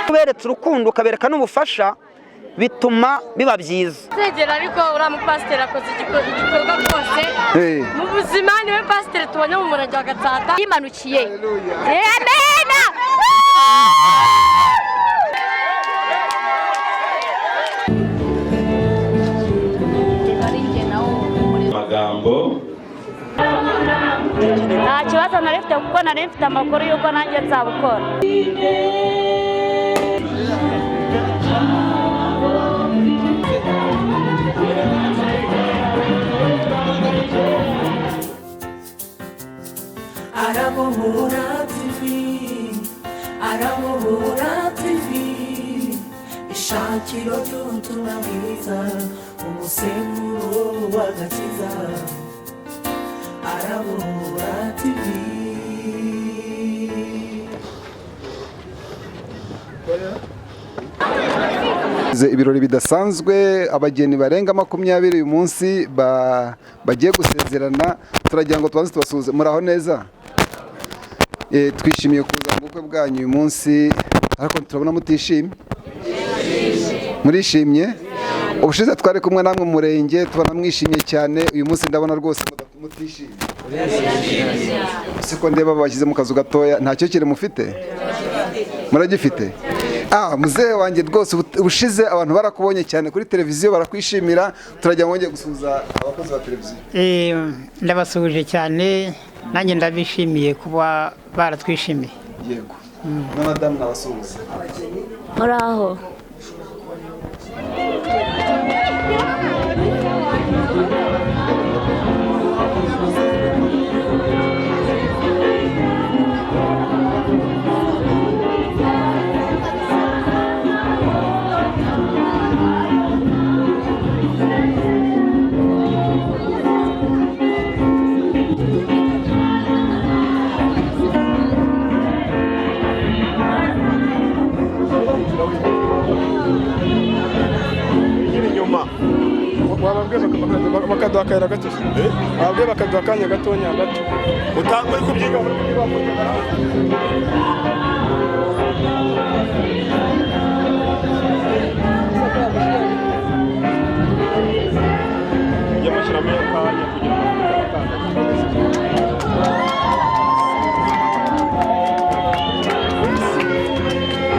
Uberetse urukundo, ukabereka n'ubufasha, bituma biba byiza. Nsengera, ariko uriya mupasiteri akoze igikorwa rwose mu buzima. Niwe pasiteri tubonye mu murenge wa Gatsata. Yimanukiye, amena. Amagambo. Nta kibazo nari mfite, kuko nari mfite amakuru y'uko nanjye nzabukora. Arabohora TV, Arabohora TV, ishakiro ry'ubutumwa bwiza, umusemburo w'agakiza. Arabohora TV. Ibirori bidasanzwe, abageni barenga 20 uyu munsi bagiye gusezerana. Turagira ngo tubanze tubasuhuze. Muraho neza? Twishimiye kuza mu bukwe bwanyu uyu munsi, ariko turabona mutishimye. Murishimye? Ubushize twari kumwe namwe mu murenge, tubona mwishimye cyane. Uyu munsi ndabona rwose mutishimye. Siko ndeba bashyize mu kazu gatoya, ntacyo kiri mufite? Muragifite? Ah, muzehe wanjye, rwose ubushize abantu barakubonye cyane kuri televiziyo, barakwishimira. Turagira ngo wongeye gusuhuza abakozi ba televiziyo. Ndabasuhuje cyane, nanjye ndabishimiye kuba baratwishimiye. Yego, na madamu nabasuhuza. Muraho. Nyiri inyuma. Wababwiye bakaduha akayira gato, wababwiye bakaduha akanya gatonya gato. Utanga uri kubyiga. Ujya mushyiramo akanya kugira ngo mutakandagira.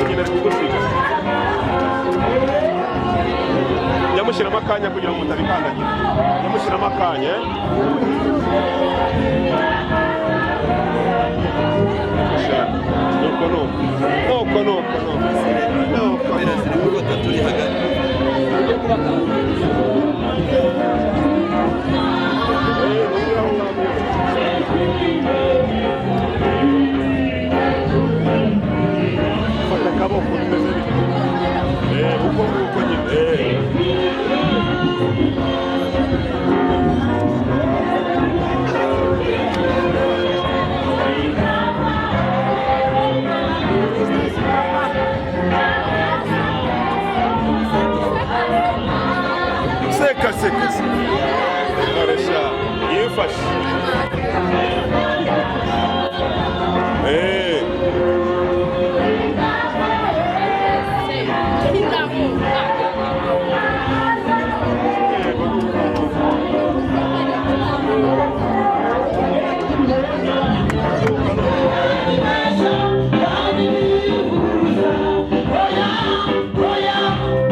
Nyine ari kugusiga. Jya mushyiramo akanya kugira ngo mutabikandagira. Jya mushyiramo akanya, eh? Sha, nuko nuko nuko nuko nuko nuko Turi hagati. Fata akaboko, bimeze bite? Uko nguko nyine. Seka, seka, seka. Koresha yifashe. Oya, oya,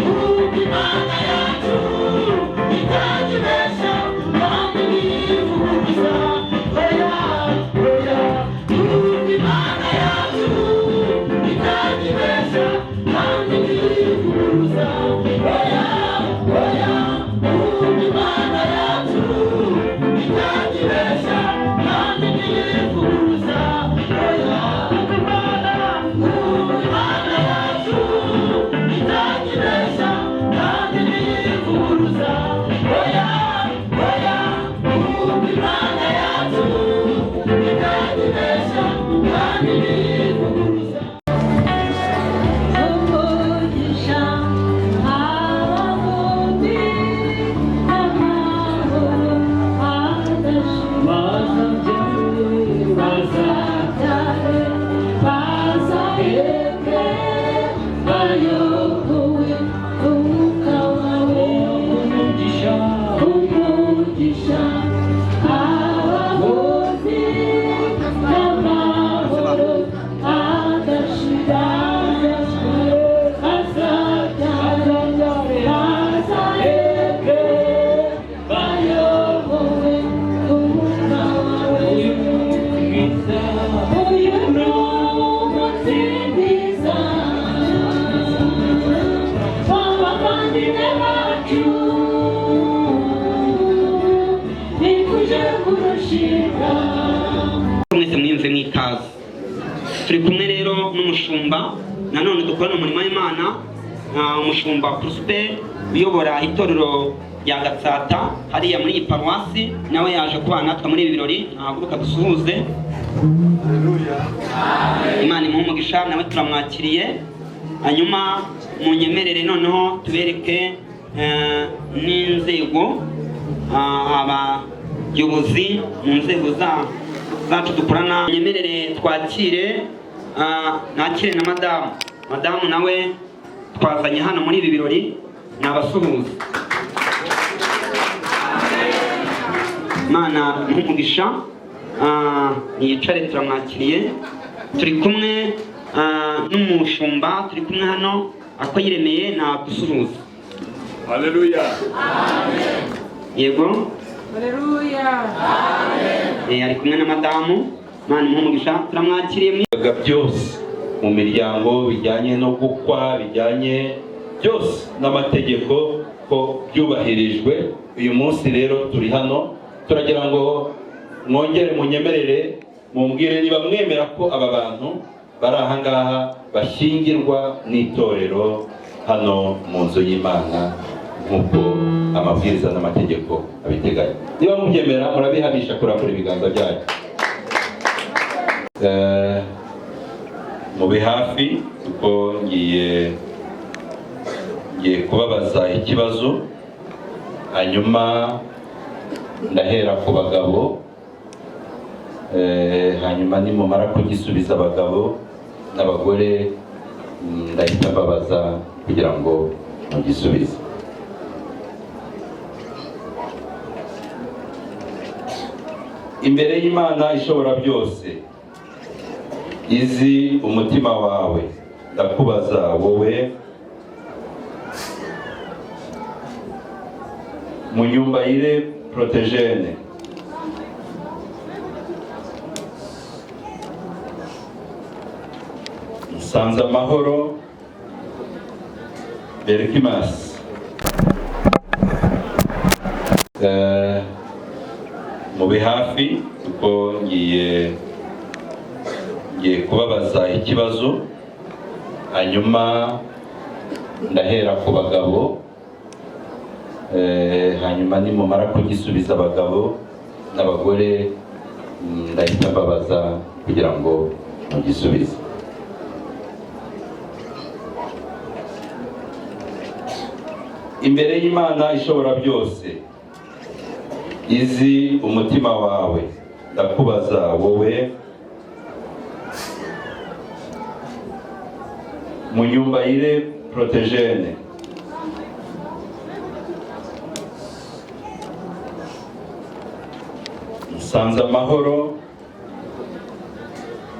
n'umushumba nanone dukorana umurimo w'Imana, umushumba Prosper uyobora itorero rya Gatsata hariya muri iyi paruwasi, nawe yaje kubana natwe muri ibi birori. Nahaguruka dusuhuze. Imana imuhe umugisha, nawe turamwakiriye. Hanyuma munyemerere noneho tubereke n'inzego, abayobozi mu nzego zacu dukorana. Munyemerere twakire, nakire na madamu nawe twazanye hano muri ibi birori, ni abasuhuza. Imana imuhe umugisha, yicare, turamwakiriye. Turi kumwe n'umushumba, turi kumwe hano ako yiremeye, nadusuhuza. Haleluya. Yego. Haleluya. Ari kumwe na madamu. Imana imuhe umugisha, turamwakiriye. Byose mu miryango bijyanye no gukwa, bijyanye byose n'amategeko ko byubahirijwe. Uyu munsi rero turi hano turagira ngo mwongere munyemerere mumbwire niba mwemera ko aba bantu bari aha ngaha bashyingirwa n'itorero hano mu nzu y'Imana nk'uko amabwiriza n'amategeko abiteganya. Niba mubyemera murabihamisha kurambura ibiganza byanyu. Mube hafi kuko ngiye kubabaza ikibazo, hanyuma ndahera ku bagabo, hanyuma nimumara kugisubiza abagabo n'abagore ndahita mbabaza kugira ngo mugisubize. Imbere y'Imana ishobora byose izi umutima wawe, ndakubaza wowe Munyumbayire Protogene, Nsanzamahoro Berkimas, mube hafi kuko ngiye kubabaza ikibazo, hanyuma ndahera ku bagabo, hanyuma nimumara kugisubiza abagabo n'abagore ndahita mbabaza kugira ngo mugisubize. Imbere y'Imana ishobora byose izi umutima wawe, ndakubaza wowe Munyumbayire Protogene, Nsanzamahoro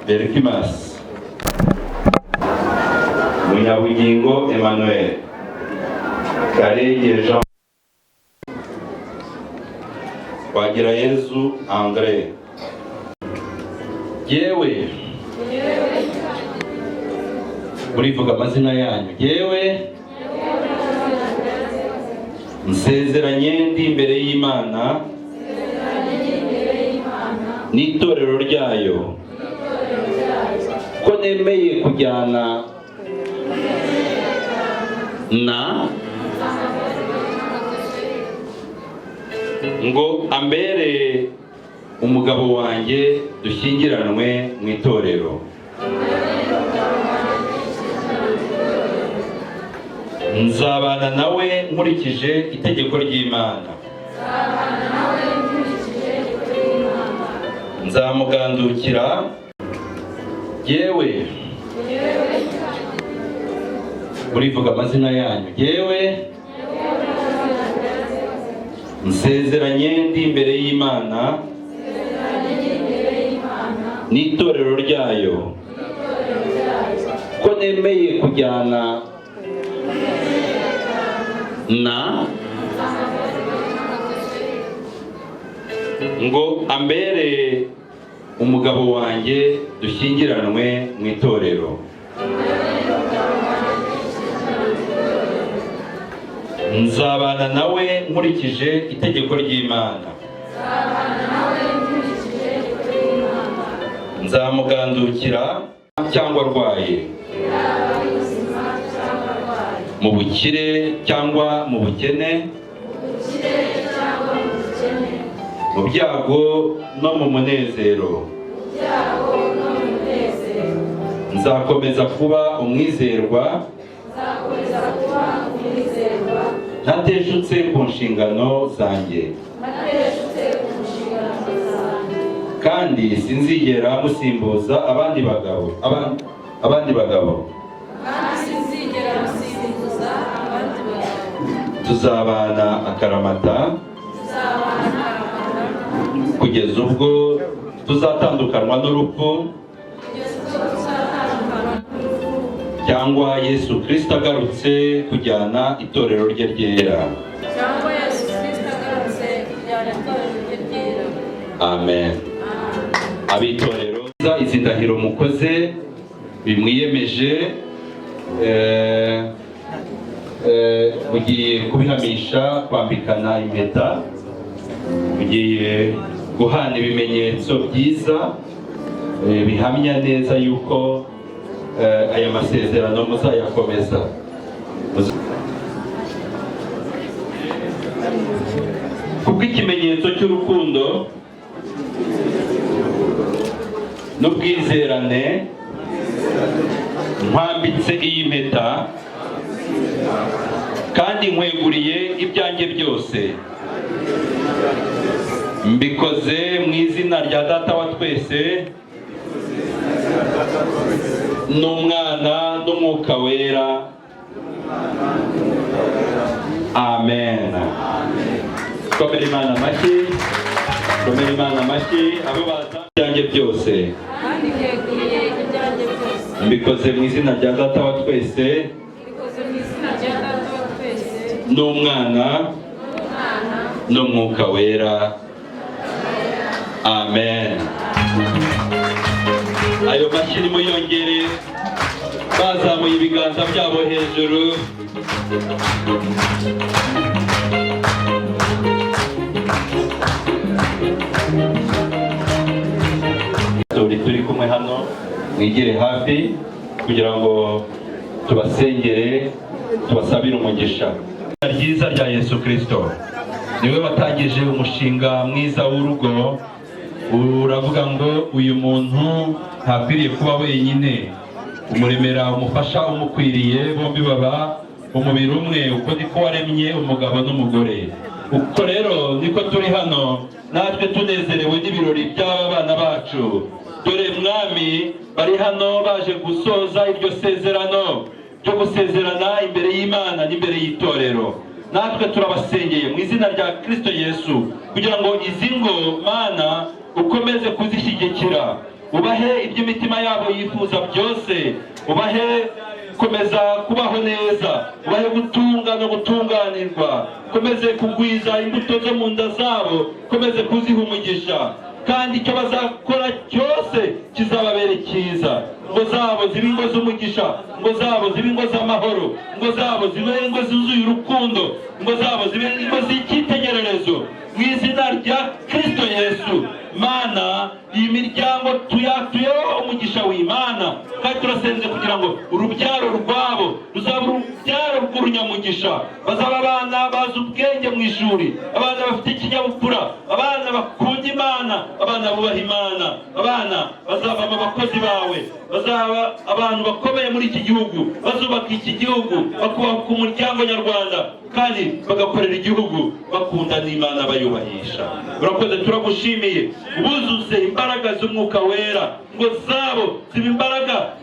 Berkimas, Munyabugingo Emmanuel, Karege Jean, Twagirayezu André. Yewe murivuga amazina yanyu. Yewe nsezeranye ndi imbere y'Imana n'itorero ryayo ko nemeye kujyana na ngo ambere umugabo wanjye dushyingiranwe mu itorero. Nzabana nawe nkurikije itegeko ry'Imana, nzamugandukira. Yewe murivuga amazina yanyu. Yewe nsezeranye ndi imbere y'Imana n'itorero ryayo ko nemeye kujyana na ngo ambere umugabo wanjye dushyingiranwe mu itorero. Nzabana nawe nkurikije itegeko ry'Imana, nzamugandukira. cyangwa arwaye, mu bukire cyangwa mu bukene, mu byago no mu munezero, nzakomeza kuba umwizerwa ntateshutse ku nshingano zanjye, kandi sinzigera musimbuza abandi bagabo abandi bagabo. Tuzabana akaramata kugeza ubwo tuzatandukanwa n'urupfu cyangwa Yesu Kristo agarutse kujyana itorero rye ryera. Amen. Abitorero, izi ndahiro mukoze bimwiyemeje, mugiye kubihamisha kwambikana impeta, mugiye guhana ibimenyetso byiza bihamya neza yuko aya masezerano muzayakomeza. Kubw'ikimenyetso cy'urukundo n'ubwizerane nkwambitse iyi mpeta kandi nkweguriye ibyanjye byose, mbikoze mu izina rya Data wa twese n'Umwana n'Umwuka Wera. Amen. Komera Imana amashyi, komera Imana amashyi. Abo baza ibyanjye byose mbikoze mu izina rya Data wa twese n'Umwana n'Umwuka Wera. Amen. Ayo mashyi nimuyongere, bazamuye ibiganza byabo hejuru. Turi kumwe hano, mwigire hafi kugira ngo tubasengere, tubasabire umugisha. Ryiza rya Yesu Kristo niwe watangije umushinga mwiza w'urugo, uravuga ngo uyu muntu ntakwiriye kuba wenyine, umuremera umufasha umukwiriye, bombi baba umubiri umwe, uko niko waremye umugabo n'umugore. Uko rero niko turi hano natwe tunezerewe n'ibirori by'aba bana bacu. Dore Mwami, bari hano baje gusoza iryo sezerano ryo gusezerana imbere y'Imana n'imbere y'itorero. Natwe turabasengeye mu izina rya Kristo Yesu kugira ngo izi ngo Mana ukomeze kuzishyigikira, ubahe ibyo imitima yabo yifuza byose, ubahe komeza kubaho neza, ubahe gutunga no gutunganirwa, komeze kugwiza imbuto zo mu nda zabo, komeze kuziha umugisha, kandi icyo bazakora cyose kizababere cyiza. Ngo zabo zibe ingo z'umugisha, ngo zabo zibe ingo z'amahoro, ngo zabo zibe ingo zuzuye urukundo, ngo zabo zibe ingo z'icyitegererezo mu izina rya Kristo Yesu. Mana, iyi miryango tuyatuyeho umugisha w'Imana, kandi turasenze kugira ngo urubyaro rwabo ruzaba urubyaro rw'urunyamugisha, bazaba abana bazi ubwenge mu ishuri, abana bafite ikinyabupfura, abana bakunda Imana, abana bubaha Imana, abana bazavamo abakozi bawe, bazaba abantu bakomeye muri iki gihugu, bazubaka iki gihugu, bakubaka umuryango nyarwanda, kandi bagakorera igihugu bakunda n'Imana bayubahisha. Urakoze, turagushimiye. Ubuzuze imbaraga z'Umwuka Wera, ngo zabo zibe imbaraga,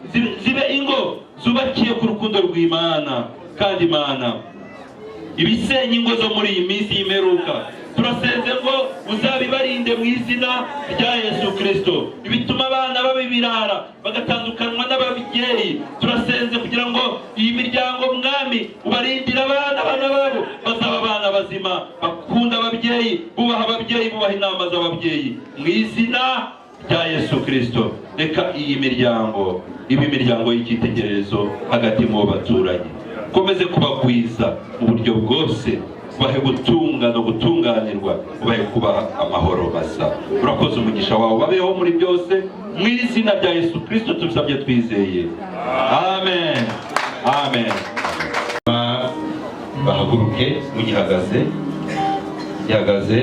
zibe ingo zubakiye ku rukundo rw'Imana. Kandi Imana, ibisenya ingo zo muri iyi minsi y'imperuka turasenze ngo uzabibarinde mu izina rya Yesu Kristo. Ibituma abana babibirara bagatandukanwa n'ababyeyi, turasenze kugira ngo iyi miryango Mwami ubarindire abana babo bazaba abana bazima, bakunda ababyeyi, bubaha ababyeyi, bubaha inama z'ababyeyi mu izina rya Yesu Kristo. Reka iyi miryango ibe imiryango y'icyitegererezo hagati mu baturanyi, komeze kubagwiza mu buryo bwose. Ubahe gutunga no gutunganirwa, ubahe kubaha amahoro masa. Urakoze, umugisha wawe babeho muri byose, mu izina rya Yesu Kristo tubisabye twizeye, amen, amen. Bahaguruke mugihagaze, gihagaze.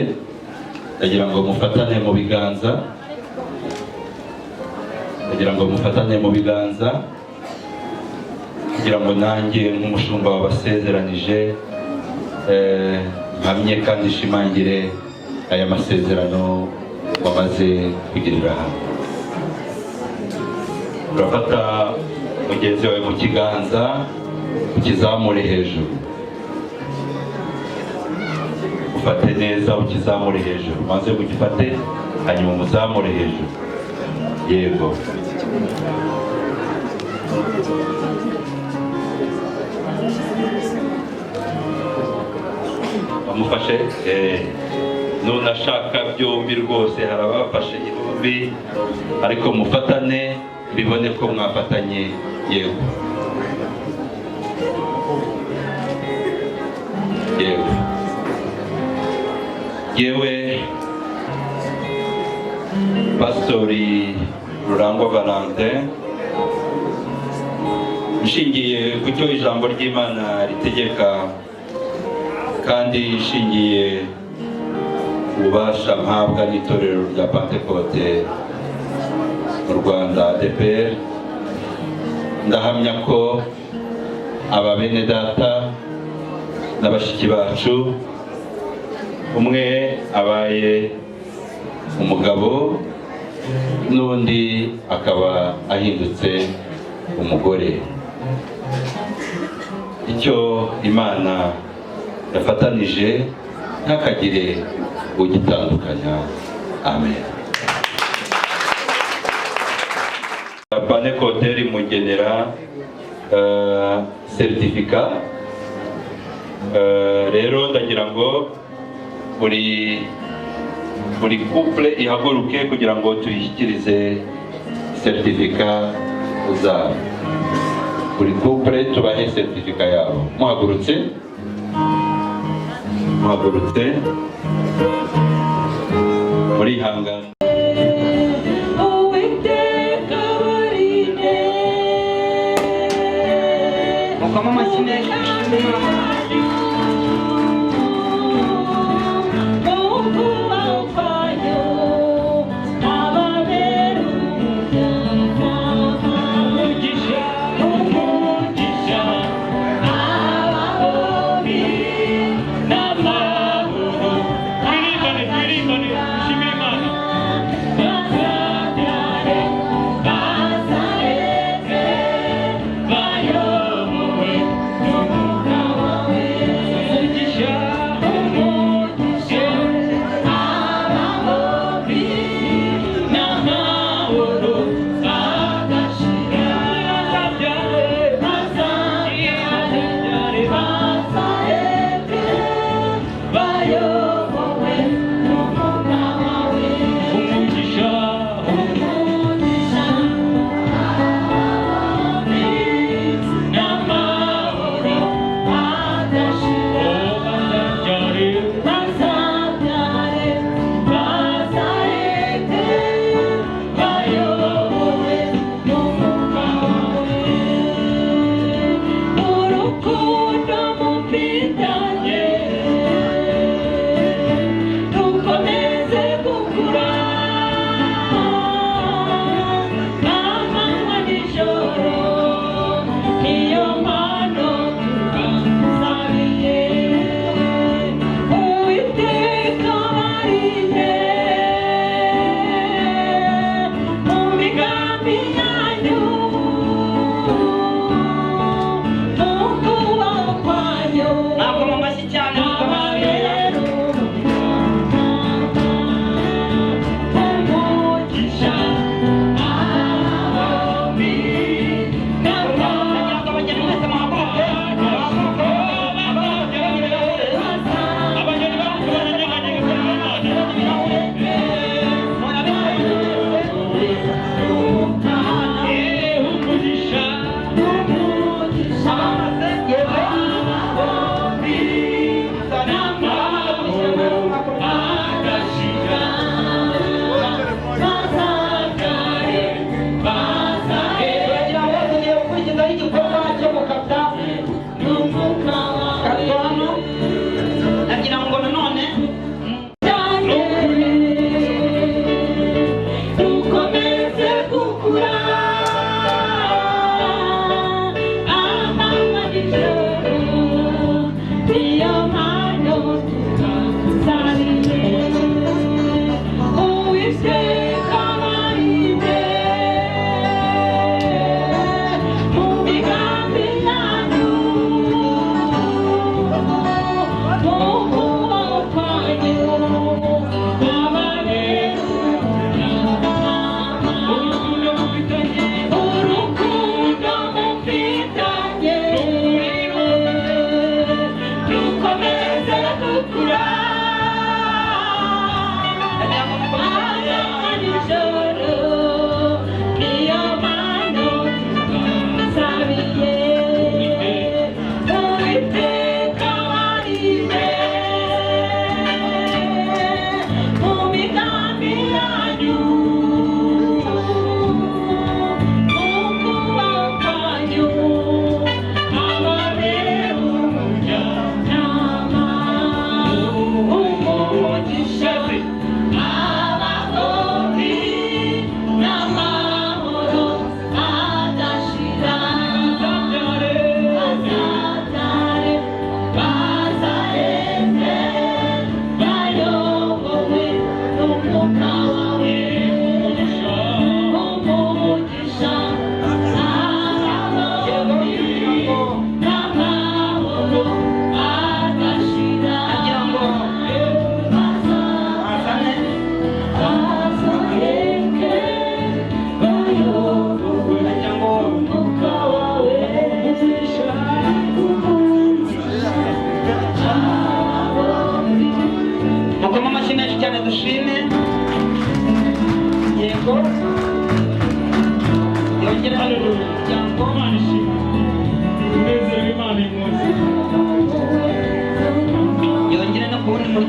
Ndagira ngo mufatane mu biganza, ndagira ngo mufatane mu biganza, kugira ngo nanjye nk'umushumba wabasezeranije mpamye kandi nshimangire aya masezerano wamaze kugirira hano. Urafata mugenzi wawe mu kiganza, ukizamure hejuru, ufate neza, ukizamure hejuru, maze ugifate, hanyuma umuzamure hejuru. Yego. Bamufashe, nunashaka byombi rwose, hari abafashe yombi, ariko mufatane bibone ko mwafatanye. Yego, yego. Yewe Pasitori Rurangwa Valentin, nshingiye ku cyo ijambo ry'Imana ritegeka kandi nshingiye ububasha mpabwa n'itorero rya Pantekote mu Rwanda, ADEPR, ndahamya ko aba bene data na bashiki bacu, umwe abaye umugabo n'undi akaba ahindutse umugore. Icyo Imana yafatanije ntakagire ugitandukanya, amen. Panekoteri mugenera certificat. Rero ndagira ngo buri couple ihaguruke kugira ngo tuyishyikirize certificat zabo. Buri couple tubahe certificat yabo. Muhagurutse, muhagurutse, murihangana. Uwiteka barinde. Mukoma amashyi menshi, dushime Imana. Umugisha, umugisha, abahobi n'amahoro. Twirimbane, twirimbane, dushimire Imana. Bazabyare, bazareke, bayobowe n'Umwuka wawe.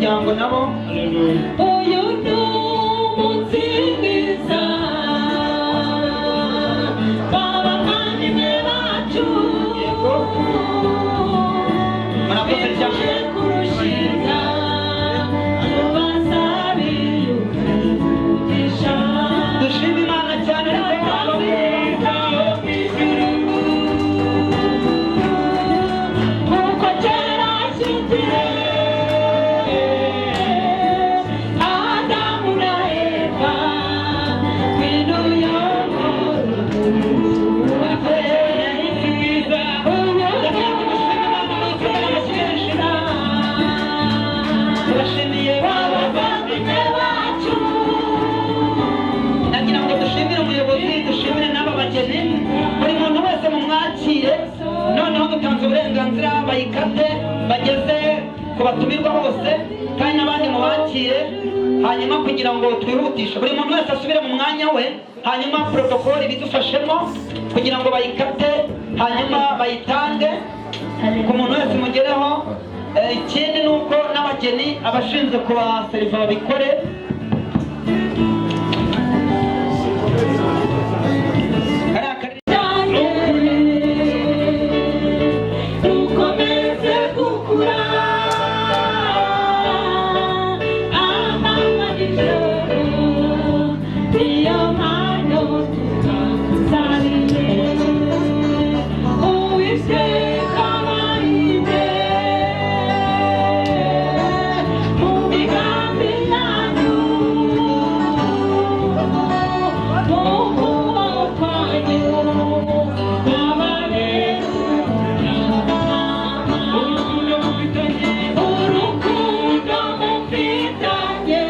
muryango nabo. Uyu ni umunsi mwiza w'abavandimwe bacu, Murakoze cyane. Kurushinga tubasabiye umugisha. Dushima Imana cyane. Kuko kera ashyingiye Adamu na Eva, ngwino uyobore. Turashimiye abavandimwe bacu. Nagira ngo dushimire umuyobozi, dushimire n'aba bageni, buri muntu wese mumwakire. Noneho dutanze uburenganzira bayikate bageze ku batumirwa bose, kandi n'abandi mubakire. Hanyuma kugira ngo twihutishe, buri muntu wese asubire mu mwanya we, hanyuma protokoli bidufashemo kugira ngo bayikate, hanyuma bayitange ku muntu wese mugereho. Ikindi ni uko n'abageni abashinzwe kubaseriva babikore. Kariya kari Dukomeze gukura amanywa n'ijoro, niyo mpano tuzasabiye Uwiteka abarinde mu migambi yanyu, mu kubaho kwanyu, ababere urukundo mufitanye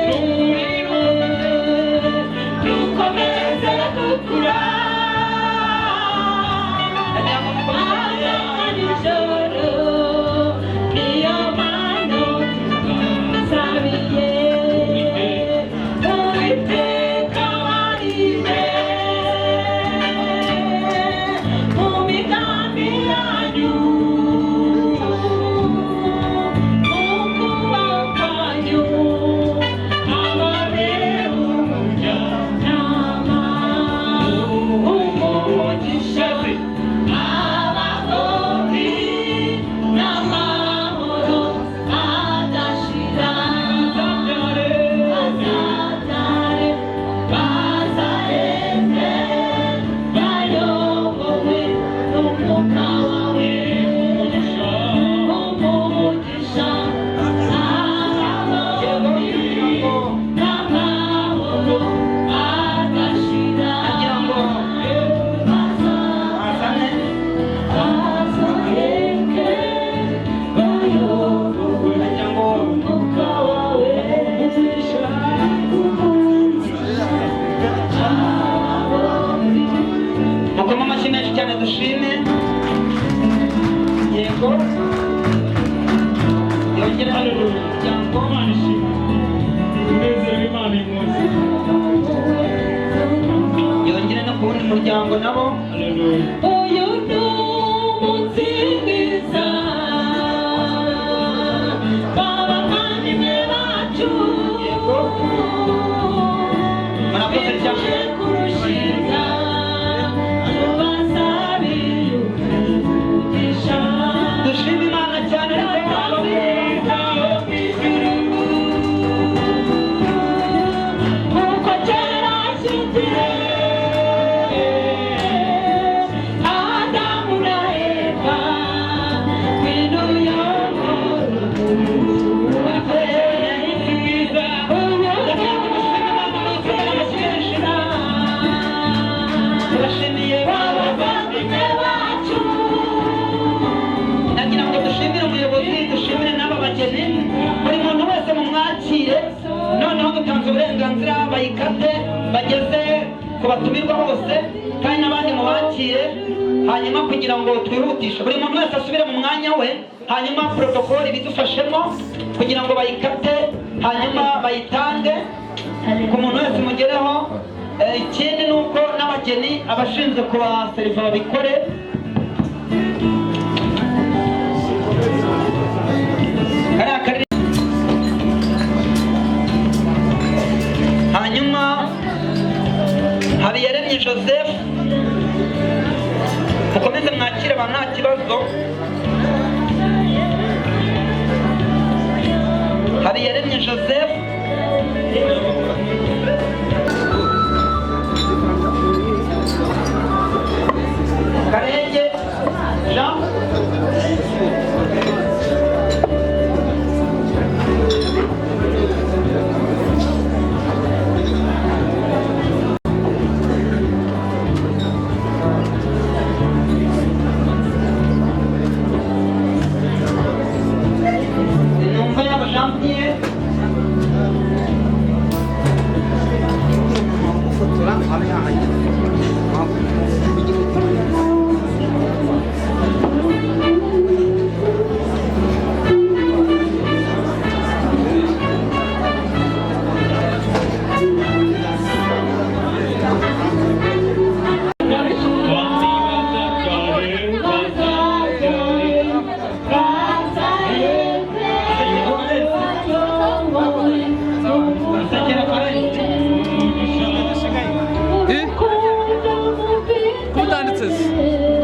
rukomeze gukura amanywa n'ijoro, niyo mpano tubasabiye Uwiteka abarinde mu migambi yanyu, Umugisha n'amahoro adashira, kugira ngo bazane bazaheke bayobowe kugira ngo n'umwuka wawe. Mukoma amashyi menshi cyane, dushime. Yego, yongere umuryango. Imana ishimwe, tunezerewe Imana uyu munsi. Yongere no ku wundi muryango nabo. Haleluya. Uyu ni umunsi mwiza w'abavandimwe bacu, Murakoze cyane. kurushinga tubasabiye umugisha. Dushima Imana cyane. Kuko kera ashyingiye Adamu na Eva, ngwino uyobore. Turashimiye Abavandimwe bacu. Nagira ngo dushimire umuyobozi, dushimire n'aba bageni, buri muntu wese mumwakire. Noneho dutanze uburenganzira bayikate bageze ku batumirwa bose, kandi n'abandi mubakire. Hanyuma kugira ngo twihutishe, buri muntu wese asubire mu mwanya we, hanyuma protokoli bidufashemo kugira ngo bayikate, hanyuma bayitange ku muntu wese mugereho. Ikindi ni uko n'abageni abashinzwe kubaseriva babikore. Kariya kari kibazo. Habiyaremye Joseph. Karenge Jean. Numva yabo Jean Pierre. Kumutanditse se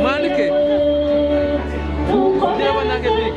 mwandike ndeba nange big.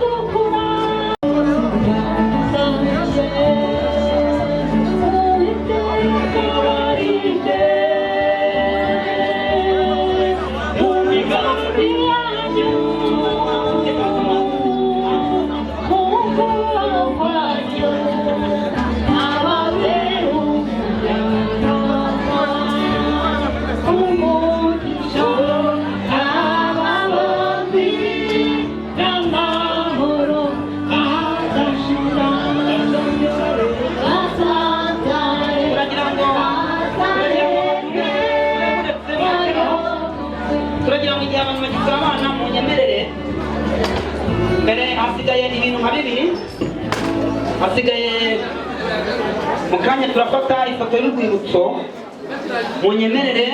Turagira ngo igihe abantu bagisaba abana munyemerere mbere, hasigaye ibintu nka bibiri, hasigaye mu kanya turafata ifoto y'urwibutso. Munyemerere,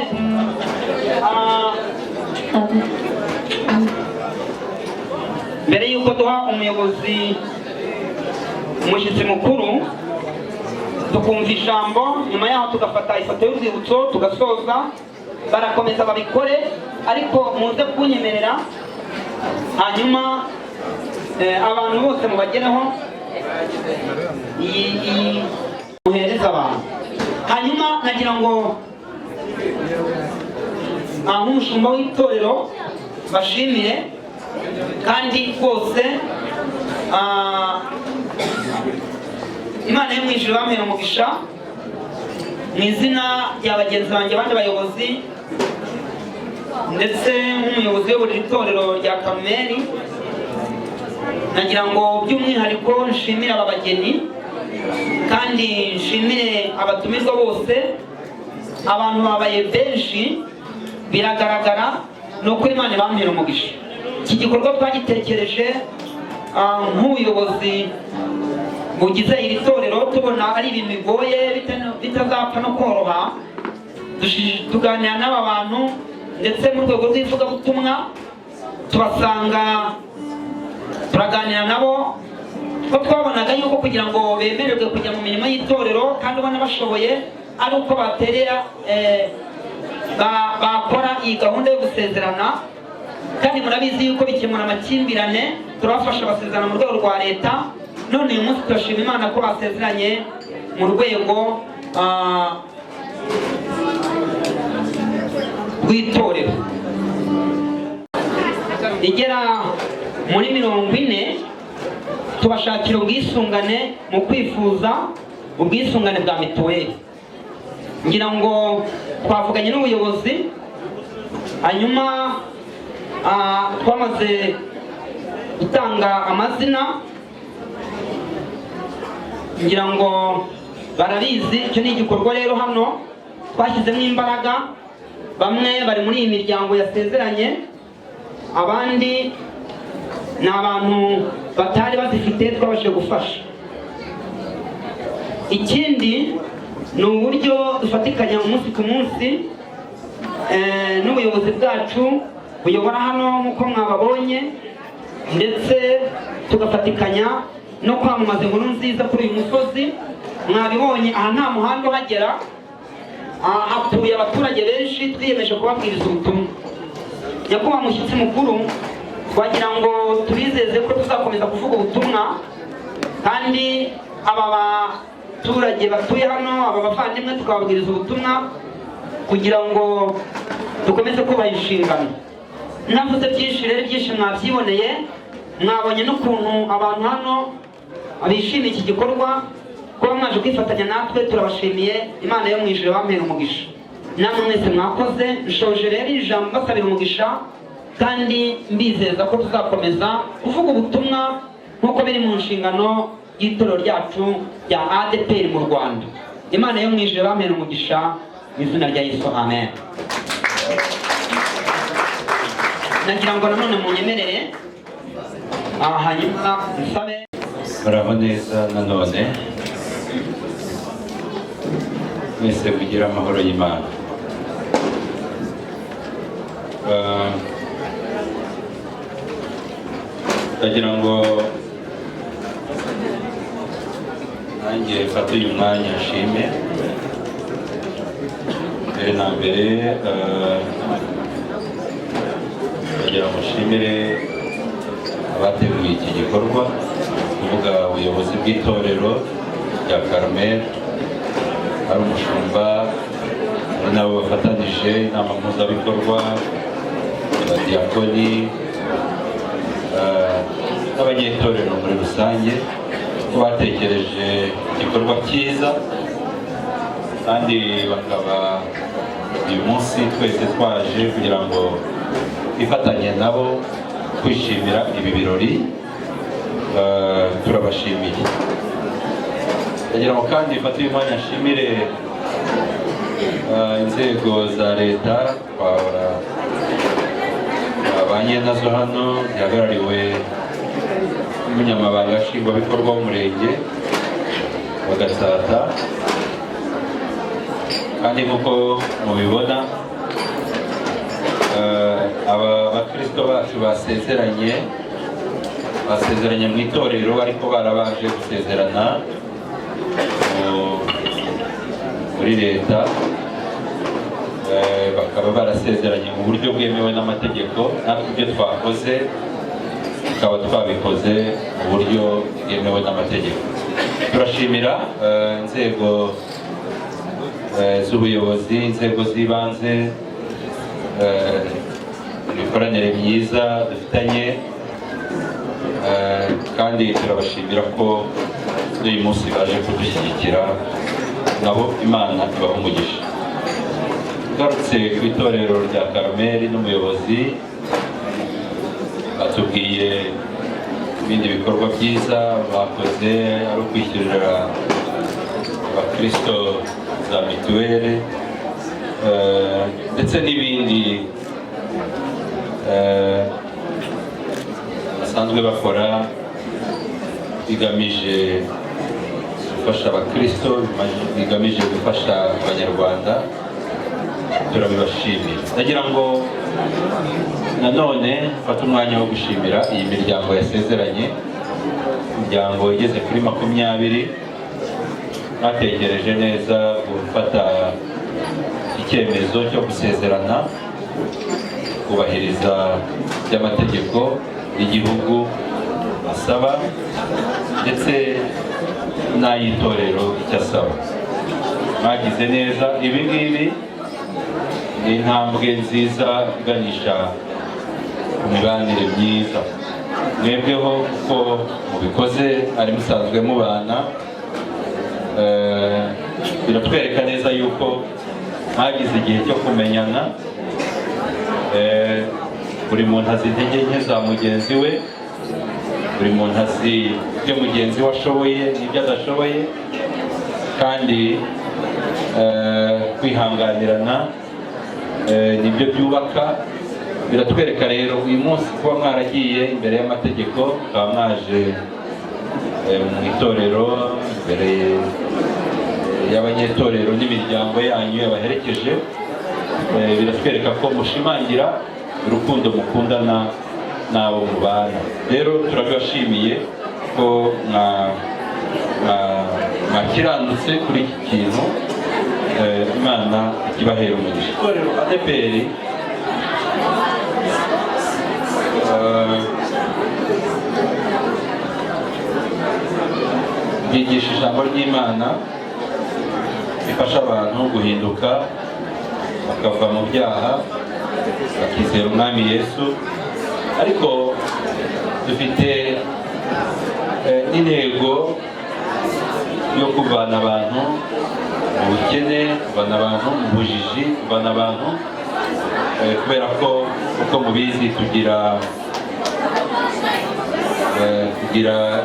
mbere y'uko duha umuyobozi umushyitsi mukuru tukumva ijambo, nyuma yaho tugafata ifoto y'urwibutso tugasoza. Barakomeza babikore, ariko muze kunyemerera hanyuma abantu bose mubagereho iyi muhereza abantu. Hanyuma nagira ngo nk'umushumba w'itorero bashimire kandi rwose, Imana yo mu ijuru bampera umugisha mu izina rya bagenzi banjye abandi bayobozi, ndetse nk'umuyobozi uyobora iri torero rya Karumeli, nagira ngo by'umwihariko nshimire aba bageni kandi nshimire abatumirwa bose. Abantu babaye benshi biragaragara, ni ukuri Imana ibampera umugisha. Iki gikorwa twagitekereje nk'ubuyobozi bugize iri torero, tubona ari ibintu bigoye bitazapfa no koroha. Tuganira n'aba bantu ndetse mu rwego rw'ivugabutumwa tubasanga turaganira nabo, ko twabonaga yuko kugira ngo bemererwe kujya mu mirimo y'itorero kandi ubona bashoboye ari uko baterera bakora iyi gahunda yo gusezerana. Kandi murabizi yuko bikemura amakimbirane, turabafasha basezerana mu rwego rwa leta. None uyu munsi turashima Imana ko basezeranye mu rwego rw'itorero igera muri 40. Tubashakira ubwisungane mu kwifuza, ubwisungane bwa mituweli. Ngira ngo twavuganye n'ubuyobozi, hanyuma twamaze gutanga amazina, ngira ngo barabizi. Icyo ni igikorwa rero hano twashyizemo imbaraga. Bamwe bari muri iyi miryango yasezeranye, abandi ni abantu batari bazifite twabashije gufasha. Ikindi ni uburyo dufatikanya umunsi ku munsi n'ubuyobozi bwacu buyobora hano nk'uko mwababonye, ndetse tugafatikanya no kwamamaza inkuru nziza kuri uyu musozi. Mwabibonye aha nta muhanda uhagera, hatuye abaturage benshi, twiyemeje kubabwiriza ubutumwa. Nyakubahwa mushyitsi mukuru, Twagira ngo tubizeze ko tuzakomeza kuvuga ubutumwa, kandi aba baturage batuye hano, aba bavandimwe, tukababwiriza ubutumwa kugira ngo dukomeze kubaha inshingano. Navuze byinshi rero, byinshi mwabyiboneye, mwabonye n'ukuntu abantu hano bishimiye iki gikorwa. Kuba mwaje kwifatanya natwe turabashimiye. Imana yo mu ijuru bampera umugisha, namwe mwese mwakoze. Nshoje rero iri jambo mbasabira umugisha kandi mbizeza ko tuzakomeza kuvuga ubutumwa nk'uko biri mu nshingano y'itorero ryacu rya ADEPR mu Rwanda. Imana yo mu ijuru bampera umugisha mu izina rya Yesu, amen. Nagira ngo nanone munyemerere hanyuma nsabe. Muraho neza nanone, mwese mugire amahoro y'Imana. Ndagira ngo nanjye mfate uyu mwanya nshime mbere na mbere. Ndagira ngo nshimire abateguye iki gikorwa, kuvuga ubuyobozi bw'itorero rya Carmel, ari umushumba, ari nabo bafatanije inama mpuzabikorwa, abadiyakoni, n'abanyetorero muri rusange, ko batekereje igikorwa cyiza kandi bakaba uyu munsi twese twaje kugira ngo twifatanye nabo kwishimira ibi birori. Turabashimiye. Ndagira ngo kandi mfate uyu mwanya nshimire inzego za leta twahora twabanye nazo hano, zihagarariwe n'umunyamabanga nshingwabikorwa w'umurenge wa Gatsata. Kandi nk'uko mubibona, aba bakristo bacu basezeranye mu itorero, ariko barabanje gusezerana muri leta, bakaba barasezeranye mu buryo bwemewe n'amategeko. Natwe ibyo twakoze tukaba twabikoze mu buryo bwemewe n'amategeko. Turashimira inzego z'ubuyobozi, inzego z'ibanze, imikoranire myiza dufitanye, kandi turabashimira ko n'uyu munsi baje kudushyigikira, nabo Imana ibaha umugisha. Ngarutse ku itorero rya Carmel n'umuyobozi, batubwiye ibindi bikorwa byiza bakoze, ari ukwishyurira abakristo za mituweli, ndetse n'ibindi basanzwe bakora bigamije gufasha abakristo, bigamije gufasha abanyarwanda. Turabibashimira. Ndagira ngo nanone mfate umwanya wo gushimira iyi miryango yasezeranye, imiryango igeze kuri 20. Batekereje neza gufata icyemezo cyo gusezerana, kubahiriza by'amategeko y'igihugu asaba ndetse n'ay'itorero icyo asaba. Mwagize neza. Ibi ngibi ni intambwe nziza iganisha ku mibanire myiza. Mwebweho kuko mubikoze ari musanzwe mubana, biratwereka neza yuko mwagize igihe cyo kumenyana. Buri muntu azi intege nke za mugenzi we, buri muntu azi ibyo mugenzi we ashoboye n'ibyo adashoboye, kandi kwihanganirana nibyo byubaka. Biratwereka rero uyu munsi kuba mwaragiye imbere y'amategeko, mukaba mwaje mu itorero imbere y'abanyetorero n'imiryango yanyu yabaherekeje, biratwereka ko mushimangira urukundo mukundana n'abo mubana. Rero turabibashimiye ko mwakiranutse kuri iki kintu. Imana ikibahera umugisha. Itorero ADEPR Twigisha ijambo ry'Imana rifasha abantu guhinduka bakava mu byaha bakizera Umwami Yesu, ariko dufite n'intego yo kuvana abantu mu bukene, kuvana abantu mu bujiji, kuvana abantu kubera ko uko mubizi tugira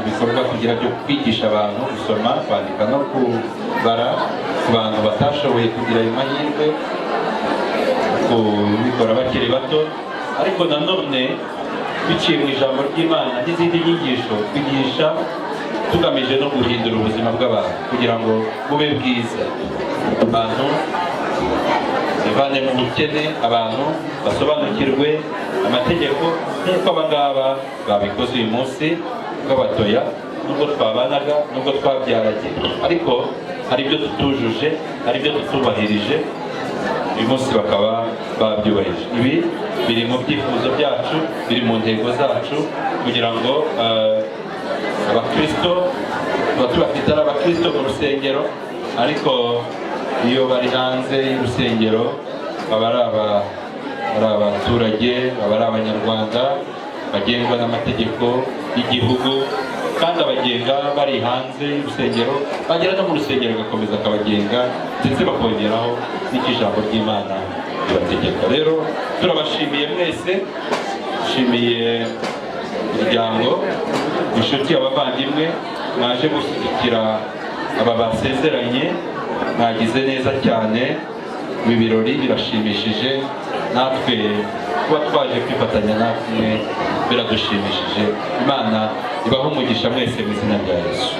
ibikorwa tugira byo kwigisha abantu gusoma, kwandika no kubara ku bantu batashoboye kugira ayo mahirwe kubikora bakiri bato, ariko nanone biciye mu ijambo ry'Imana n'izindi nyigisho twigisha tugamije no guhindura ubuzima bw'abantu kugira ngo bube bwiza, abantu bivane mu bukene, abantu basobanukirwe amategeko nk'uko abangaba babikoze uyu munsi bw'abatoya. Nubwo twabanaga, nubwo twabyaranye, ariko hari ibyo tutujuje, hari ibyo tutubahirije, uyu munsi bakaba babyubahirije. Ibi biri mu byifuzo byacu, biri mu ntego zacu kugira ngo abakristo tuba tubafite ari abakristo mu rusengero, ariko iyo bari hanze y'urusengero baba ari abaturage, baba ari abanyarwanda bagengwa n'amategeko y'igihugu, kandi abagenga bari hanze y'urusengero bagera no mu rusengero bagakomeza akabagenga, ndetse bakongeraho n'icyo ijambo ry'Imana ribategeka. Rero turabashimiye mwese, dushimiye imiryango, inshuti, abavandimwe mwaje gushyigikira aba basezeranye, mwagize neza cyane. Ibi birori birashimishije, natwe kuba twaje kwifatanya natwe biradushimishije. Imana ibahe umugisha mwese mu izina rya Yesu.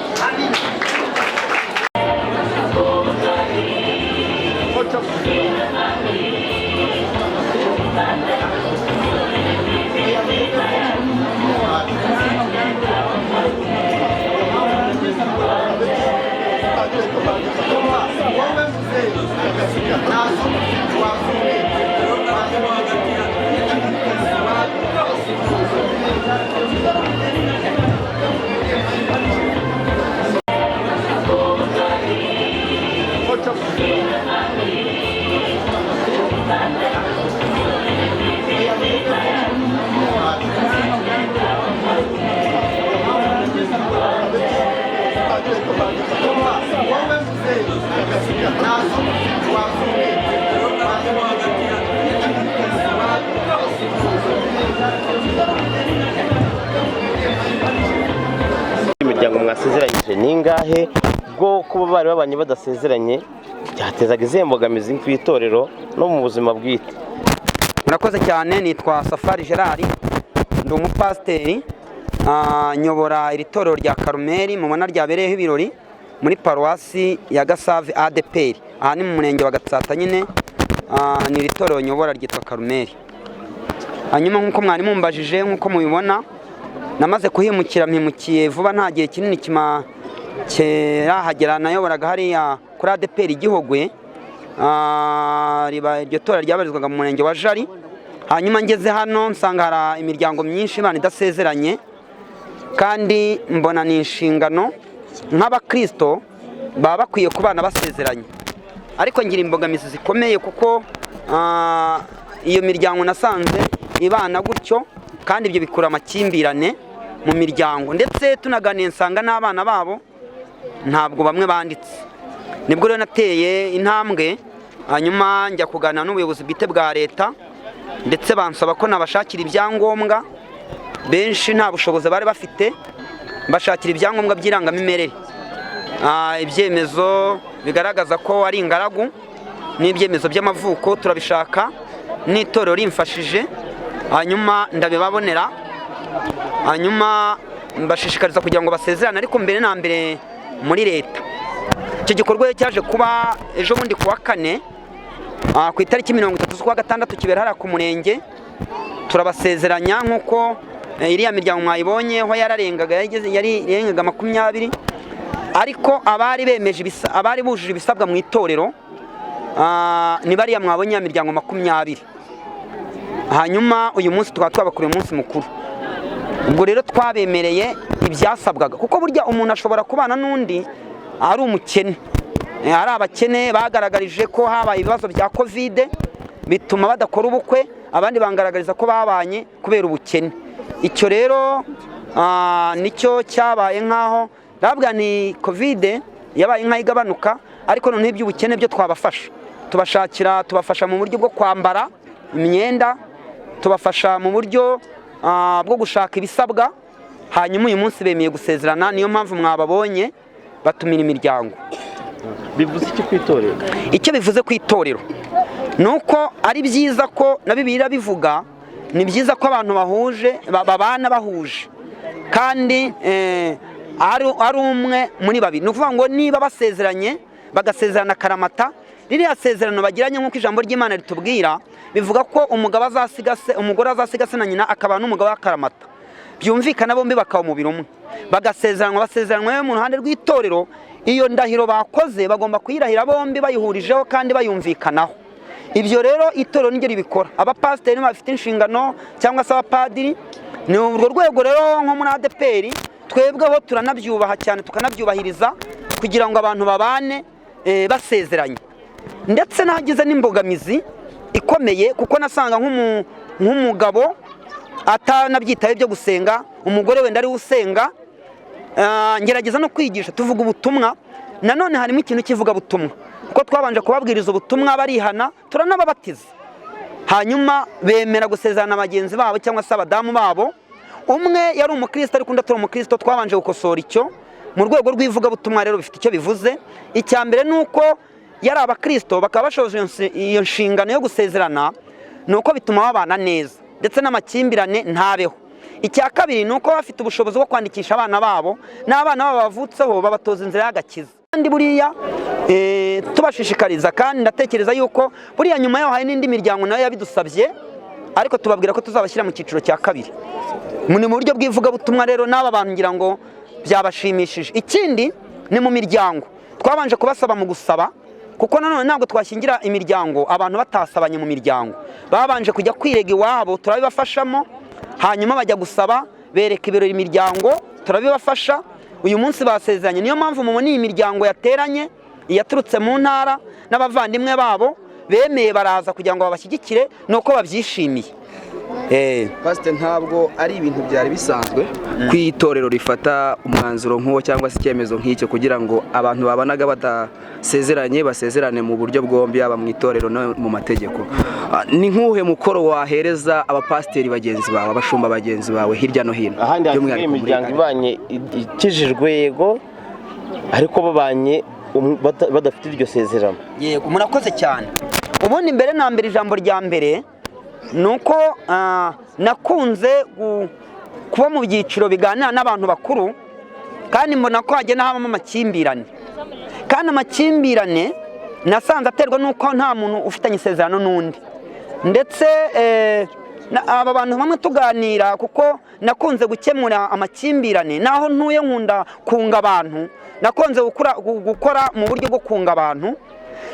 Imiryango mwasezeranyije ni ingahe? Bwo kuba bari babanye badasezeranye byatezaga izihe mbogamizi ku itorero no mu buzima bwite? Murakoze cyane, nitwa Safari Gerard, ndi umupasiteri, nyobora iri torero rya Karumeli mubona ryabereyeho ibirori muri paruwasi ya Gasave ADPR. Aha ni mu murenge wa Gatsata nyine, ni iri torero nyobora ryitwa Karumeli. Hanyuma nk'uko mwari mumbajije, nk'uko mubibona namaze kuhimukira, mpimukiye vuba nta gihe kinini kirahagera. Nayoboraga hariya kuri ADPR Gihogwe, iryo tora ryabarizwaga mu murenge wa Jari. Hanyuma ngeze hano nsanga hari imiryango myinshi ibana idasezeranye, kandi mbona ni inshingano nk'abakristo baba bakwiye kubana basezeranye, ariko ngira imbogamizi zikomeye kuko iyo miryango nasanze ibana gutyo, kandi ibyo bikura amakimbirane mu miryango, ndetse tunaganiye nsanga n'abana babo ntabwo bamwe banditse. Nibwo rero nateye intambwe, hanyuma njya kuganira n'ubuyobozi bwite bwa leta, ndetse bansaba ko nabashakira ibyangombwa. Benshi nta bushobozi bari bafite, bashakira ibyangombwa by'irangamimerere, ibyemezo bigaragaza ko ari ingaragu n'ibyemezo by'amavuko turabishaka, n'itorero rimfashije, hanyuma ndabibabonera, hanyuma mbashishikariza kugira ngo basezerane, ariko mbere na mbere muri leta. Icyo gikorwa cyaje kuba ejo bundi ku wa kane, ku itariki 30 z'ukwa gatandatu, kibera hariya ku murenge, turabasezeranya nk'uko iriya miryango mwayibonye ho yararengaga, yarengaga 20, ariko abari bemeje abari bujuje ibisabwa mu itorero ni bariya mwabonye ya miryango 20. Hanyuma uyu munsi tukaba twabakoreye umunsi mukuru. Ubwo rero twabemereye Ibyasabwaga, kuko burya umuntu ashobora kubana n'undi ari umukene. Ari abakene bagaragarije ko habaye ibibazo bya Covid bituma badakora ubukwe, abandi bangaragariza ko babanye kubera ubukene. Icyo rero nicyo cyabaye nkaho ndababwira ni Covid yabaye nkaho igabanuka, ariko noneho iby'ubukene byo twabafasha, tubashakira, tubafasha mu buryo bwo kwambara imyenda, tubafasha mu buryo bwo gushaka ibisabwa. Hanyuma uyu munsi bemeye gusezerana, niyo mpamvu mwababonye batumira imiryango. Bivuze iki ku itorero? Icyo bivuze ku itorero ni uko ari byiza ko na Bibiliya bivuga, ni byiza ko abantu bahuje babana bahuje, kandi ari umwe muri babiri. Ni ukuvuga ngo niba basezeranye bagasezerana karamata, ririya sezerano bagiranye nk'uko ijambo ry'Imana ritubwira, bivuga ko umugabo azasiga se, umugore azasiga se na nyina, akabana n'umugabo w'akaramata, byumvikana bombi bakaba umubiri umwe, bagasezeranwa. Basezeranwa mu ruhande rw'itorero, iyo ndahiro bakoze bagomba kuyirahira bombi bayihurijeho kandi bayumvikanaho. Ibyo rero itorero niryo ribikora, abapasiteri bafite inshingano cyangwa se abapadiri. Ni urwo rwego rero nko muri ADEPR twebweho turanabyubaha cyane, tukanabyubahiriza kugira ngo abantu babane basezeranye. Ndetse nagize n'imbogamizi ikomeye, kuko nasanga nk'umugabo atanabyitaye byo gusenga, umugore wenda ari usenga. Ngerageza no kwigisha, tuvuga ubutumwa. Nanone harimo ikintu cy'ivugabutumwa, kuko twabanje kubabwiriza ubutumwa barihana, turanababatiza, hanyuma bemera gusezerana bagenzi babo cyangwa se abadamu babo. Umwe yari umukristo ariko undi atari umukristo, twabanje gukosora icyo mu rwego rw'ivugabutumwa. Rero bifite icyo bivuze. Icya mbere ni uko yari abakristo bakaba bashoje iyo nshingano yo gusezerana, ni uko bituma babana neza ndetse n'amakimbirane ntabeho. Icya kabiri ni uko bafite ubushobozi bwo kwandikisha abana babo, n'abana babo bavutseho babatoza inzira y'agakiza. Kandi buriya tubashishikariza, kandi ndatekereza yuko buriya nyuma yaho hari n'indi miryango nayo yabidusabye, ariko tubabwira ko tuzabashyira mu cyiciro cya kabiri. Ni mu buryo bw'ivugabutumwa rero n'aba bantu ngira ngo byabashimishije. Ikindi ni mu miryango, twabanje kubasaba mu gusaba, kuko nanone ntabwo twashyingira imiryango abantu batasabanye mu miryango. Babanje kujya kwirega iwabo, turabibafashamo, hanyuma bajya gusaba, bereka ibirori imiryango, turabibafasha. Uyu munsi basezeranye, niyo mpamvu mubona iyi miryango yateranye, iyaturutse mu ntara n'abavandimwe babo bemeye baraza kugira ngo babashyigikire, nuko babyishimiye. Pastor, ntabwo ari ibintu byari bisanzwe ku itorero rifata umwanzuro nk'uwo cyangwa se icyemezo nk'icyo, kugira ngo abantu babanaga badasezeranye basezerane mu buryo bwombi, yaba mu itorero no mu mategeko. Ni nk'uhe mukoro wahereza abapasiteri bagenzi bawe, abashumba bagenzi bawe hirya no hino? Ahandi hasigaye imiryango ibanye ikijijwe yego, ariko babanye badafite iryo sezerano. Yego, murakoze cyane. Ubundi mbere na mbere, ijambo rya mbere ni uko nakunze kuba mu byiciro biganira n'abantu bakuru, kandi mbona ko hagenda habamo amakimbirane, kandi amakimbirane nasanze aterwa n'uko nta muntu ufitanye isezerano n'undi. Ndetse aba bantu bamwe tuganira, kuko nakunze gukemura amakimbirane naho ntuye, nkunda kunga abantu, nakunze gukora mu buryo bwo kunga abantu.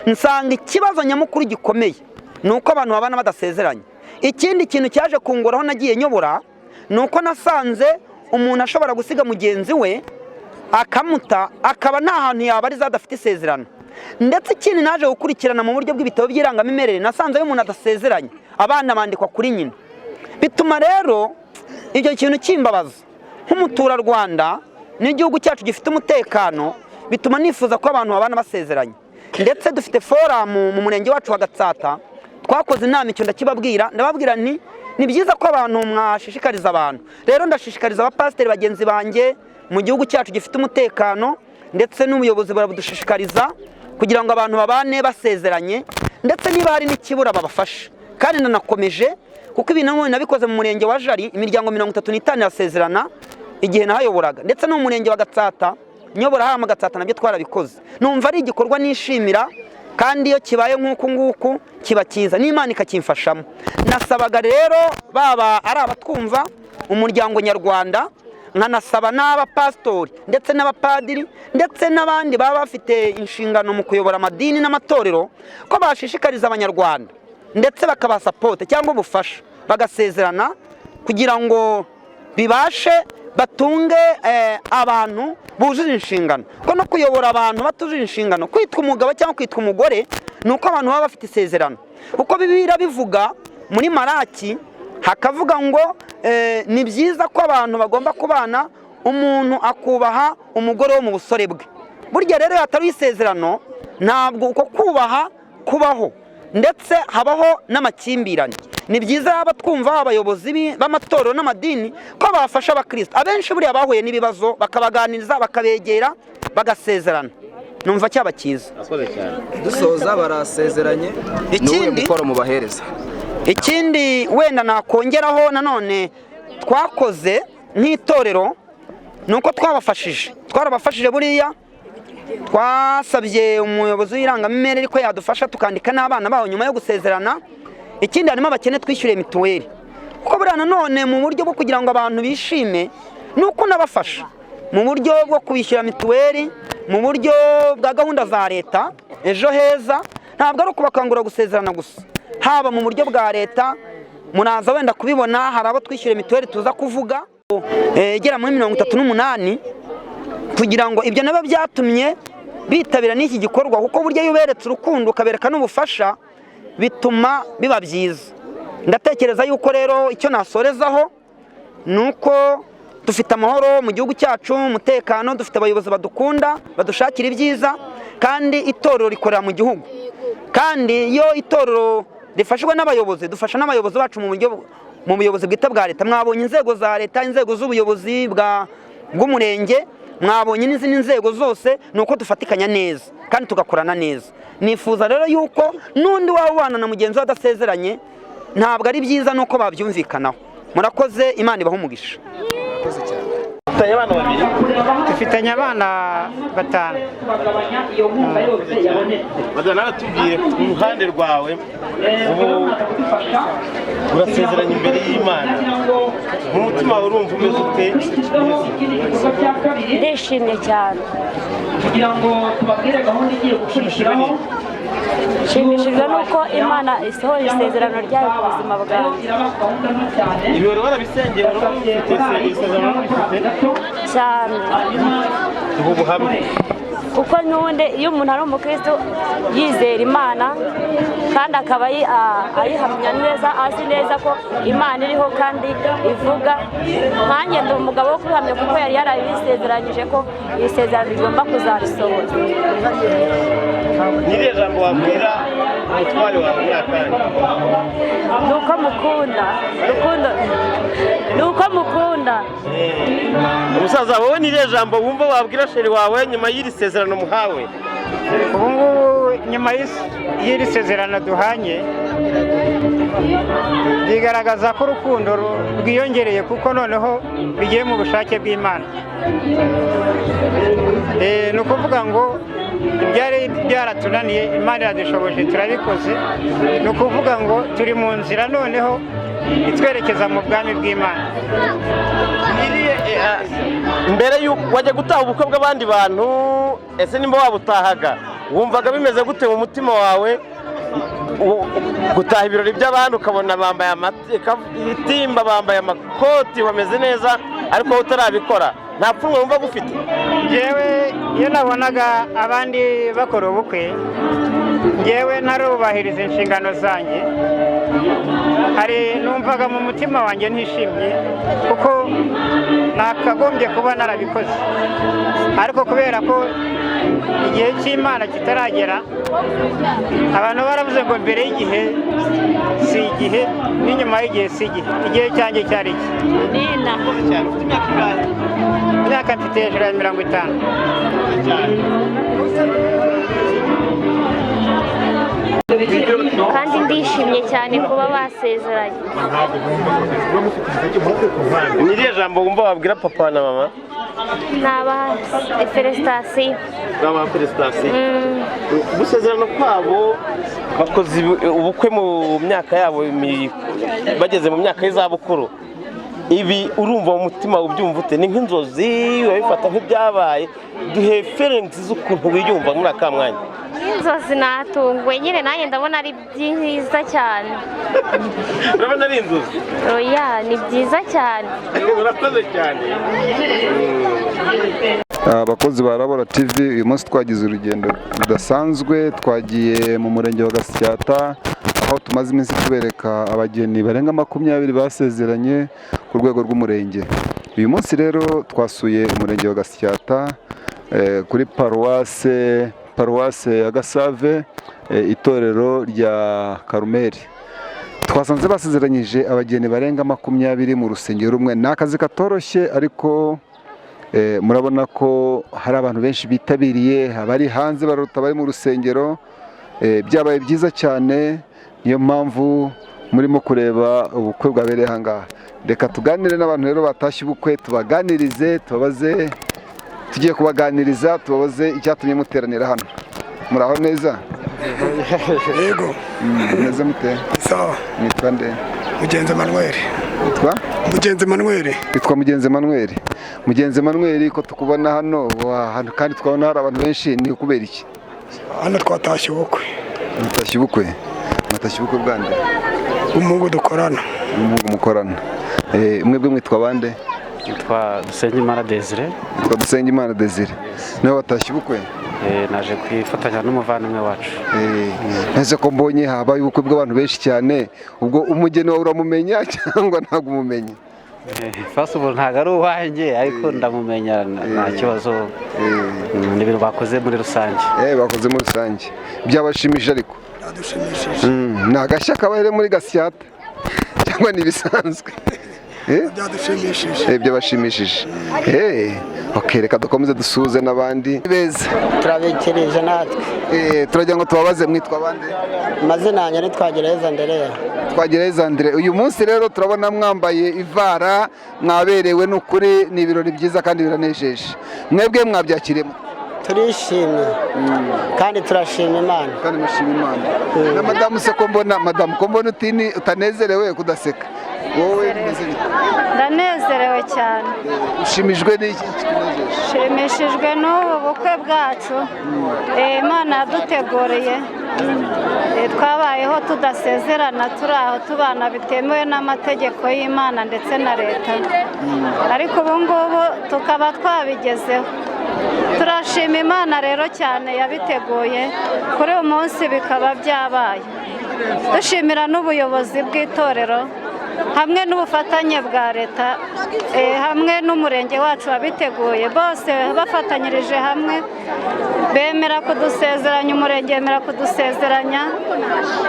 Nsanga ikibazo nyamukuru gikomeye ni uko abantu babana badasezeranye. Ikindi kintu cyaje kunguraho nagiye nyobora, ni uko nasanze umuntu ashobora gusiga mugenzi we akamuta, akaba nta hantu yabariza adafite isezerano. Ndetse ikindi naje gukurikirana mu buryo bw'ibitabo by'irangamimerere, nasanze iyo umuntu adasezeranye abana bandikwa kuri nyina. Bituma rero ibyo kintu kimbabaza nk'umuturarwanda n'igihugu cyacu gifite umutekano, bituma nifuza ko abantu babana basezeranye. Ndetse dufite foramu mu murenge wacu wa Gatsata, twakoze inama, icyo ndakibabwira, ndababwira nti ni byiza ko abantu mwashishikariza abantu. Rero ndashishikariza abapasiteri bagenzi banjye mu gihugu cyacu gifite umutekano, ndetse n'ubuyobozi burabudushishikariza kugira ngo abantu babane basezeranye, ndetse niba hari n'ikibura babafashe. Kandi nanakomeje, kuko ibintu nabikoze mu murenge wa Jari, imiryango 35 irasezerana igihe nahayoboraga, ndetse no mu murenge wa Gatsata nyobora hama Gatsata nabyo twarabikoze. Numva ari igikorwa nishimira, kandi iyo kibaye nk'uku nguku kiba cyiza n'Imana ikakimfashamo. Nasabaga rero baba ari abatwumva umuryango nyarwanda, nkanasaba n'abapasitori ndetse n'abapadiri ndetse n'abandi baba bafite inshingano mu kuyobora amadini n'amatorero, ko bashishikariza abanyarwanda ndetse bakabasapote cyangwa ubufasha, bagasezerana kugira ngo bibashe Batunge abantu bujuje inshingano, ko no kuyobora abantu batujuje inshingano, kwitwa umugabo cyangwa kwitwa umugore ni uko abantu baba bafite isezerano. Kuko Bibiliya bivuga muri Maraki hakavuga ngo ni byiza ko abantu bagomba kubana, umuntu akubaha umugore wo mu busore bwe. Burya rero hatari isezerano ntabwo uko kubaha kubaho, ndetse habaho n'amakimbirane. Ni byiza yaba twumva abayobozi b'amatorero n'amadini ko bafasha abakristo abenshi buriya bahuye n'ibibazo, bakabaganiriza, bakabegera, bagasezerana. Numva cyaba cyiza. Dusoza barasezeranye, ni mukoro mubahereza. Ikindi wenda nakongeraho nanone twakoze nk'itorero ni uko twarabafashije. Buriya twasabye umuyobozi w'irangamimerere ko yadufasha tukandika n'abana babo nyuma yo gusezerana. Ikindi harimo abakene twishyuriye mituweli, kuko buriya nanone mu buryo bwo kugira ngo abantu bishime ni uko nabafasha mu buryo bwo kubishyura mituweli, mu buryo bwa gahunda za leta Ejo Heza. Ntabwo ari ukubakangurira gusezerana gusa, haba mu buryo bwa leta muraza wenda kubibona, hari abo twishyura mituweli tuza kuvuga igera muri 38, kugira ngo ibyo nabo byatumye bitabira n'iki gikorwa. Kuko burya iyo uberetse urukundo ukabereka n'ubufasha bituma biba byiza. Ndatekereza yuko rero icyo nasorezaho ni uko dufite amahoro mu gihugu cyacu, umutekano, dufite abayobozi badukunda, badushakira ibyiza, kandi itorero rikorera mu gihugu. Kandi iyo itorero rifashwe n'abayobozi, dufasha n'abayobozi bacu mu buryo mu buyobozi bwite bwa leta. Mwabonye inzego za leta, inzego z'ubuyobozi bw'umurenge, mwabonye n'izindi nzego zose, ni uko dufatikanya neza kandi tugakorana neza. Nifuza rero yuko n'undi waba ubana na mugenzi we adasezeranye ntabwo ari byiza, nuko babyumvikanaho. Murakoze, Imana ibahe umugisha. Dufitanye abana 5. Naratubwiye ku ruhande rwawe, ubu urasezeranye imbere y'Imana, mu mutima wawe urumva umeze ute? Ndishimye cyane. Kugira ngo tubabwire gahunda igiye gukurikiraho. Nshimishijwe nuko Imana isohoye isezerano ryayo ku buzima bwanjye. Ibirori warabisengeye, wari ufite isezerano ufite cyane. Ubu buhamya Kuko n'ubundi iyo umuntu ari umukristo yizera Imana kandi akaba ayihamya neza, azi neza ko Imana iriho kandi ivuga, nkanjye ndi umugabo wo kubihamya kuko yari yarabisezeranyije ko iri sezerano rigomba kuzarisohoza. Ni jambo wabwira umutware wawe muri akanya? Ni uko mukunda, urukundo ni uko mukunda. Umusaza, wowe ni irihe jambo wumva wabwira sheri wawe nyuma y'iri sezerano muhawe? Ubu ngubu nyuma y'iri sezerano duhanye, bigaragaza ko urukundo rwiyongereye, kuko noneho bigiye mu bushake bw'Imana. Ni ukuvuga ngo ibyari byaratunaniye Imana iradushoboje, turabikoze. Ni ukuvuga ngo turi mu nzira noneho itwerekeza mu bwami bw'Imana. Mbere y'uko wajya gutaha ubukwe bw'abandi bantu, ese nimba wabutahaga wumvaga bimeze gute mu mutima wawe? Gutaha ibirori by'abandi ukabona bambaye ibitimba, bambaye amakoti, bameze neza, ariko wowe utarabikora, nta pfunwe wumva gufite? Njyewe iyo nabonaga abandi bakora ubukwe, njyewe ntarubahiriza inshingano zanjye, hari numvaga mu mutima wanjye ntishimye, kuko nakagombye kuba narabikoze. Ariko kubera ko igihe cy'Imana kitaragera, abantu baravuze ngo mbere y'igihe si igihe, n'inyuma y'igihe si igihe. Igihe cyanjye cyari iki. Imyaka mfite hejuru ya 50. Kandi ndishimye cyane kuba basezeranye. Ni irihe jambo wumva wabwira papa na mama? Nabaha felicitasiyo. Nabaha felicitasiyo. Gusezerana kwabo, bakoze ubukwe mu myaka yabo, bageze mu myaka y'izabukuru, ibi urumva mu mutima ubyumva ute? Ni nk'inzozi, urabifata nk'ibyabaye? Duhe feelings z'ukuntu wiyumva muri aka mwanya. inzozi, natunguwe nyine, nanjye ndabona ari byiza cyane. Urabona ari inzozi? Oya, ni byiza cyane. Urakoze cyane. Abakozi ba Rabora TV, uyu munsi twagize urugendo rudasanzwe, twagiye mu murenge wa Gasyata aho tumaze iminsi tubereka abageni barenga 20 basezeranye ku rwego rw'umurenge. Uyu munsi rero twasuye umurenge wa Gasyata kuri paruwase ya Gasave, itorero rya Karumeli. Twasanze basezeranyije abageni barenga 20 mu rusengero rumwe. Ni akazi katoroshye, ariko murabona ko hari abantu benshi bitabiriye, abari hanze baruta bari mu rusengero. Byabaye byiza cyane, niyo mpamvu murimo kureba ubukwe bwabereye aha ngaha. Reka tuganire n'abantu rero batashye ubukwe, tubaganirize, tubabaze, tugiye kubaganiriza tubabaze icyatumye muteranira hano. Muraho neza? Yego. Meze mute? Sawa. Mwitwa nde? Mugenzi Emmanuel. Witwa? Mugenzi Emmanuel. Witwa Mugenzi Emmanuel. Mugenzi Emmanuel, ko tukubona hano kandi twabona hari abantu benshi, ni ukubera iki? Hano twatashye ubukwe. Mwatashye ubukwe? Mwatashye ubukwe bwande? Umuhungu dukorana. Umuhungu mukorana. Mwebwe mwitwa bande? Nitwa Dusengimana Desire. Witwa Dusengimana Desire. Nawe watashye ubukwe? Naje kwifatanya n'umuvandimwe wacu. Ese ko mbonye habaye ubukwe bw'abantu benshi cyane, ubwo umugeni wawe uramumenya cyangwa ntabwo umumenya? First of all, ntabwo ari uwanjye, ariko ndamumenya, nta kibazo. Ni ibintu bakoze muri rusange. Bakoze muri rusange. Byabashimishije ariko? Byadushimishije. Ni agashya kabaye muri Gasyata cyangwa ni ibisanzwe? Byadushimishije. Byabashimishije. Okay, reka dukomeze dusuhuze n'abandi beza. Turabikirije natwe. Turagira ngo tubabaze, mwitwa bande? Amazina yanjye ni Twagereza Andereya. Twagereza Andre. Uyu munsi rero turabona mwambaye ivara, mwaberewe n'ukuri, ni ibirori byiza kandi biranejeje. Mwebwe mwabyakiriye? Turishimye kandi turashima Imana. Kandi mushima Imana. Na madamu se ko mbona, madamu ko mbona utini utanezerewe kudaseka. Wowe bimeze bite? Ndanezerewe cyane. Ushimijwe n'iki kikunejeje? Nshimishijwe n'ubu bukwe bwacu. Imana yaduteguriye. Twabayeho tudasezerana, turi aho tubana bitemewe n'amategeko y'Imana ndetse na leta, ariko ubu ngubu tukaba twabigezeho. Turashima Imana rero cyane yabiteguye kuri uyu munsi bikaba byabaye. Dushimira n'ubuyobozi bw'itorero hamwe n'ubufatanye bwa leta, hamwe n'umurenge wacu wabiteguye, bose bafatanyirije hamwe bemera kudusezeranya, umurenge wemera kudusezeranya.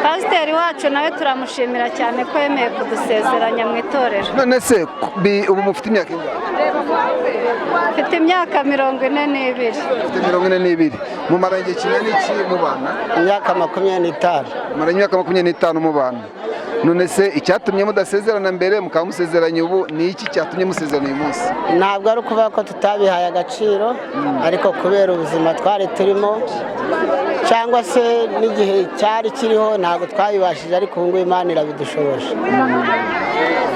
Pasiteri wacu nawe turamushimira cyane ko yemeye kudusezeranya mu itorero. None se ubu mufite imyaka ingahe? Mfite imyaka 42. Mfite 42. Mumara igihe kingana iki mubana? Imyaka 25. Mumara imyaka 25 mubana. None se icyatumye mudasezerana mbere mukaba musezeranye ubu ni iki cyatumye musezerana uyu munsi? Ntabwo ari ukuvuga ko tutabihaye agaciro, ariko kubera ubuzima twari turimo cyangwa se n'igihe cyari kiriho ntabwo twabibashije, ariko ubu ngubu Imana irabidushoboje.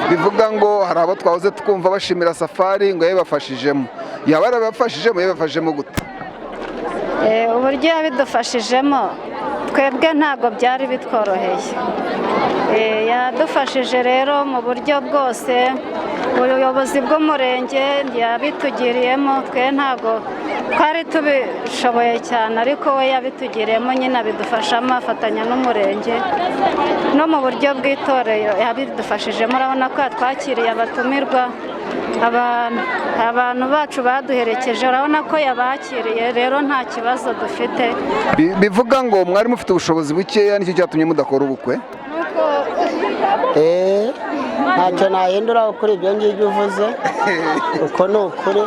Bivuga ngo hari abo twahoze twumva bashimira Safari ngo yabafashijemo, yaba yarabafashijemo, yabafashijemo gute? Uburyo yabidufashijemo twebwe ntabwo byari bitworoheye. Yadufashije rero mu buryo bwose, ubuyobozi bw'umurenge yabitugiriyemo, twe ntabwo twari tubishoboye cyane, ariko we yabitugiriyemo nyine abidufashamo, afatanya n'umurenge no mu buryo bw'itorero yabidufashijemo. Urabona ko yatwakiriye abatumirwa, abantu bacu baduherekeje, urabona ko yabakiriye, rero nta kibazo dufite. Bivuga ngo mwari mufite ubushobozi bukeya, nicyo cyatumye mudakora ubukwe? Ntacyo nahindura kuri ibyo ngibyo uvuze, uko ni ukuri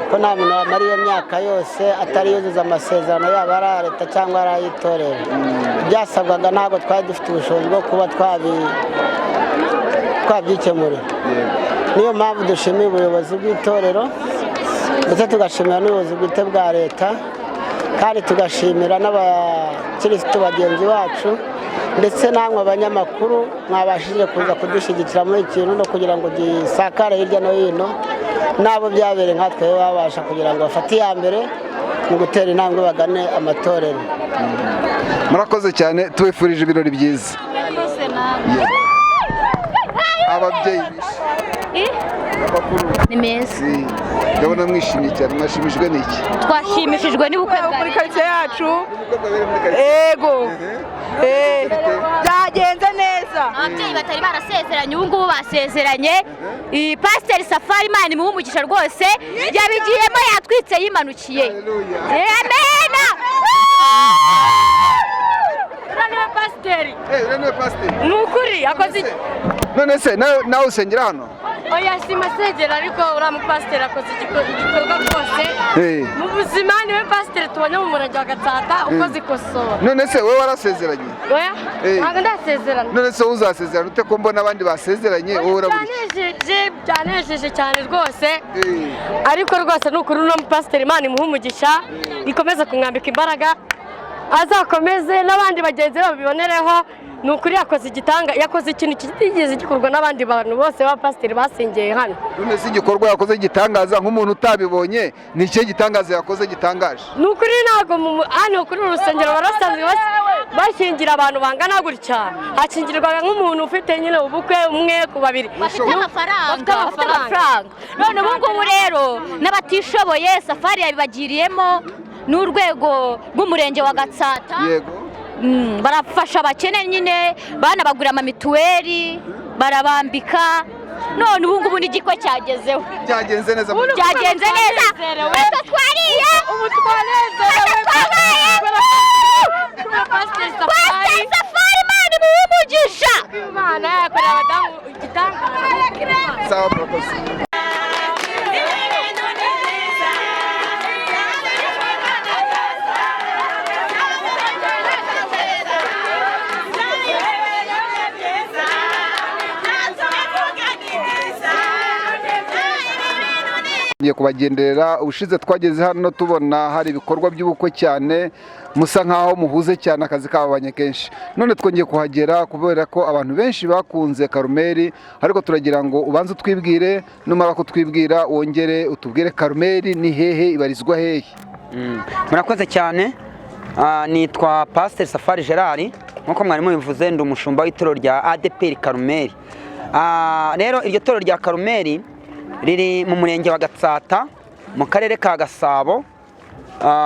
ko nta muntu wamara iyo myaka yose atari yuzuza amasezerano, yaba ari aya leta cyangwa ari ay'itorero. Byasabwaga ntabwo twari dufite ubushobozi bwo kuba twabyikemurira. Niyo mpamvu dushimiye ubuyobozi bw'itorero ndetse tugashimira n'ubuyobozi bwite bwa leta, kandi tugashimira n'abakirisitu bagenzi bacu ndetse namwe abanyamakuru mwabashije kuza kudushyigikira muri iki kintu no kugira ngo gisakare hirya no hino. n'abo byabereye nkatwe babe babasha kugira ngo bafate iya mbere mu gutera intambwe bagane amatorero. Murakoze cyane, tubifurije ibirori byiza. Ababyeyi abakuru ni meza. Ndabona mwishimye cyane, mwashimishijwe n'iki? Twashimishijwe n'ubukwe bwa muri karitsiye yacu. Yego, byagenze neza. Ababyeyi batari barasezeranye ubu ngubu basezeranye. Iyi Pasiteri Safari, Imana imuhe umugisha rwose, yabigiyemo yatwitse yimanukiye. Amena. Uriya niwe pasiteri. Uriya niwe pasiteri. Ni ukuri akoze iki? None se nawe usengera hano? Oya, si masengero, ariko uriya mupasiteri akoze igikorwa rwose. Mu buzima niwe pasiteri tubonye mu murenge wa Gatsata ukoze ikosora. None se wowe warasezeranye? Oya, ntabwo ndasezerana. None se wowe uzasezerana ute ko mbona abandi basezeranye, wowe urabura iki? Byanejeje, byanejeje cyane rwose. Ariko rwose ni ukuri uno mupasiteri Imana imuhe umugisha, ikomeze kumwambika imbaraga, azakomeze n'abandi bagenzi be babibonereho. Ni ukuri yakoze igitanga, yakoze ikintu kitigeze gikorwa n'abandi bantu bose b'abapasiteri basengeye hano. None se igikorwa yakoze gitangaza, nk'umuntu utabibonye, ni ikihe gitangaza yakoze gitangaje? Ni ukuri ntabwo hano kuri uru rusengero barasanzwe bashyingira abantu bangana gutya, hakingirwaga nk'umuntu ufite nyine ubukwe umwe ku babiri bafite amafaranga, bafite amafaranga. None ubu ngubu rero n'abatishoboye Safari yabibagiriyemo n'urwego rw'umurenge wa Gatsata. Barafasha abakene nyine, banabagurira amamituweli, barabambika. None ubu ngubu n'igikwe cyagezeho. Byagenze neza. Byagenze neza. Twese twariye, ubu twanezerewe. Twabaye Pasiteri Pasiteri Safari, Imana imuhe umugisha. Imana yakoreye abadamu igitangaza. Sawa, murakoze. Ngiye kubagenderera. Ubushize twageze hano tubona hari ibikorwa by'ubukwe cyane, musa nkaho muhuze cyane, akazi kababanye kenshi. None twongeye kuhagera kubera ko abantu benshi bakunze Karumeli, ariko turagira ngo ubanze utwibwire, numara kutwibwira wongere utubwire Karumeli ni hehe, ibarizwa hehe? Murakoze cyane. Nitwa Pasiteri Safari Gerard, nk'uko mwari mubivuze, ndi umushumba w'itorero rya ADEPR Karumeli. Rero iryo torero rya Karumeli riri mu murenge wa Gatsata, mu karere ka Gasabo,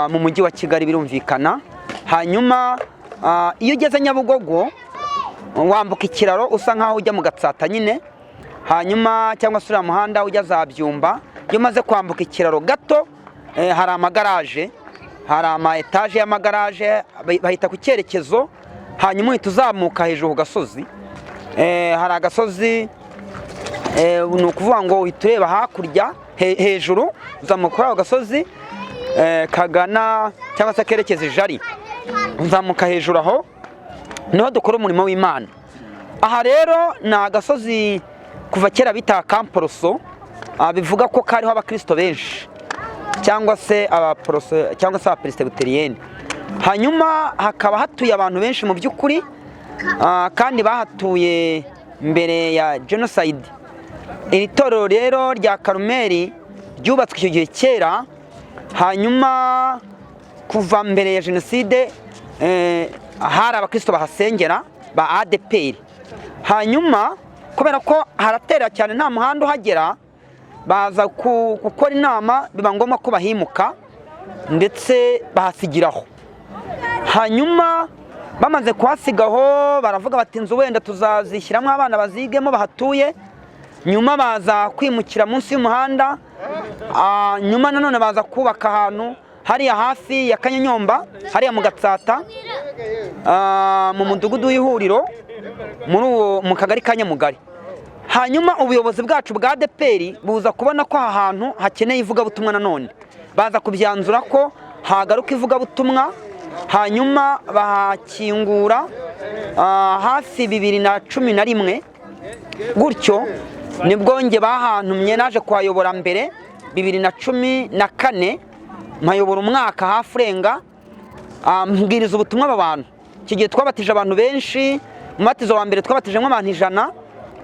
mu mujyi wa Kigali birumvikana. Hanyuma iyo ugeze Nyabugogo wambuka ikiraro usa nkaho ujya mu Gatsata nyine, hanyuma cyangwa se uriya muhanda ujya za Byumba. Iyo umaze kwambuka ikiraro gato, hari amagaraje, hari ama etaje y'amagaraje, bahita ku cyerekezo. Hanyuma uhita uzamuka hejuru ku gasozi. Hari agasozi, ni ukuvuga ngo uhita ureba hakurya hejuru, uzamuka kuri ako gasozi kagana cyangwa se kerekeza i Jari, uzamuka hejuru aho niho dukora umurimo w'Imana. Aha rero ni agasozi kuva kera bita Kamporoso, bivuga ko kariho abakristo benshi cyangwa se abaporoso cyangwa se abaperesibiteriyeni. Hanyuma hakaba hatuye abantu benshi mu by'ukuri, kandi bahatuye mbere ya jenoside. Iri torero rero rya Karumeli ryubatswe icyo gihe kera, hanyuma kuva mbere ya jenoside hari abakristo bahasengera ba ADEPR. Hanyuma kubera ko haratera cyane nta muhanda uhagera, baza gukora inama, biba ngombwa ko bahimuka ndetse bahasigiraho. Hanyuma bamaze kuhasigaho baravuga bati inzu wenda tuzazishyiramo abana bazigemo bahatuye. Nyuma baza kwimukira munsi y'umuhanda, nyuma nanone baza kubaka ahantu hariya hafi ya Kanyonyomba, hariya mu Gatsata, mu mudugudu w'ihuriro, muri uwo mu kagari ka Nyamugari. Hanyuma ubuyobozi bwacu bwa ADEPR buza kubona ko aha hantu hakeneye ivugabutumwa, nanone baza kubyanzura ko hagaruka ivugabutumwa. Hanyuma bahakingura hafi 2011 gutyo, nibwo nge bahantumye naje kuhayobora mbere 2014, mpayobora umwaka hafi urenga, mbwiriza ubutumwa aba bantu. Iki gihe twabatije abantu benshi. Mu mubatizo wa mbere twabatijemo abantu 100,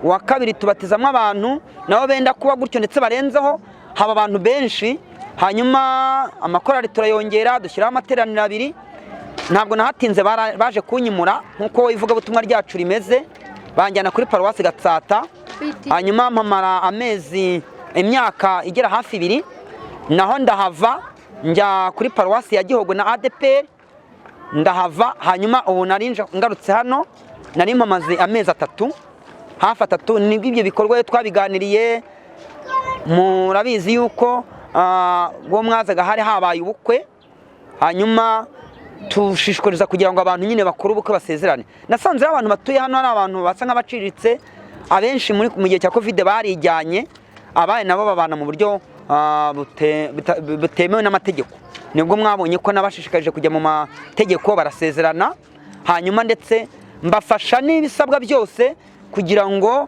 uwa kabiri tubatizamo abantu nabo benda kuba gutyo ndetse barenzeho. Haba abantu benshi, hanyuma amakorali turayongera, dushyiraho amateraniro abiri. Ntabwo nahatinze, baje kunyimura nk'uko ivugabutumwa ryacu rimeze, banjyana kuri paruwasi Gatsata. Hanyuma mpamara amezi, imyaka igera hafi 2, naho ndahava njya kuri paruwasi ya Gihogwe na ADPR, ndahava. Hanyuma ubu nari ngarutse hano, nari mpamaze amezi 3, hafi 3. Nibwo ibyo bikorwa twabiganiriye. Murabizi yuko ubwo mwazaga hari habaye ubukwe, hanyuma tushishikariza kugira ngo abantu nyine bakore ubukwe basezerane. Nasanze abantu batuye hano ari abantu basa nk'abaciriritse, abenshi mu gihe cya Covid barijyanye, abaye nabo babana mu buryo butemewe n'amategeko. Nibwo mwabonye ko nabashishikarije kujya mu mategeko barasezerana, hanyuma ndetse mbafasha n'ibisabwa byose kugira ngo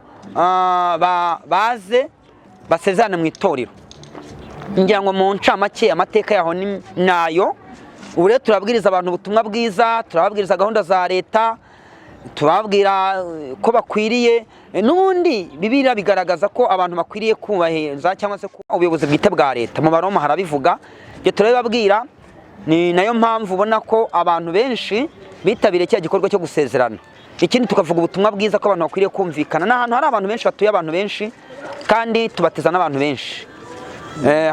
baze basezerane mu itorero. Ngira ngo mu ncamake amateka yaho ni nayo. Ubu rero turabwiriza abantu ubutumwa bwiza, turababwiriza gahunda za leta, tubabwira ko bakwiriye. N'ubundi Bibiliya bigaragaza ko abantu bakwiriye kubahiriza cyangwa se kuba ubuyobozi bwite bwa leta, mu Baroma harabivuga. Ibyo turabibabwira, ni nayo mpamvu ubona ko abantu benshi bitabiriye cya gikorwa cyo gusezerana. Ikindi tukavuga ubutumwa bwiza ko abantu bakwiriye kumvikana. Ni ahantu hari abantu benshi, batuye abantu benshi, kandi tubatiza n'abantu benshi.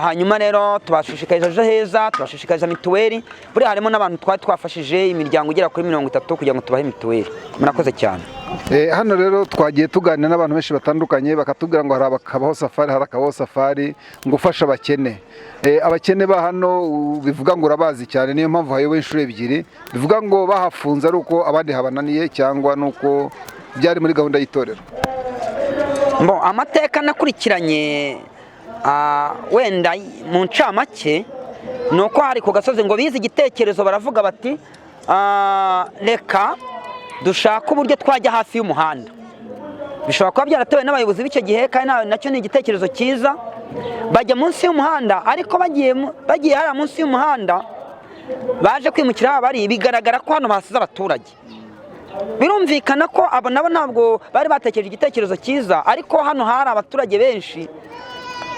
Hanyuma rero tubashishikariza Ejo Heza, tubashishikariza mituweli. Buriya harimo n'abantu twari twafashije, imiryango igera kuri 30 kugira ngo tubahe mituweli. Murakoze cyane. Hano rero twagiye tuganira n'abantu benshi batandukanye, bakatubwira ngo hari abakabaho safari, hari akabaho safari ngo ufasha abakene. Abakene ba hano bivuga ngo urabazi cyane, niyo mpamvu hayoboye inshuro 2, bivuga ngo bahafunze ari uko abandi habananiye cyangwa nuko byari muri gahunda y'itorero. Mbo amateka nakurikiranye wenda mu ncamake ni uko hari ku gasozi ngo bize igitekerezo, baravuga bati reka dushake uburyo twajya hafi y'umuhanda. Bishobora kuba byaratewe n'abayobozi b'icyo gihe, kandi nacyo ni igitekerezo cyiza. Bajya munsi y'umuhanda, ariko bagiye hariya munsi y'umuhanda, baje kwimukira aho bari, bigaragara ko hano bahasize abaturage. Birumvikana ko abo nabo ntabwo bari batekereje igitekerezo cyiza, ariko hano hari abaturage benshi.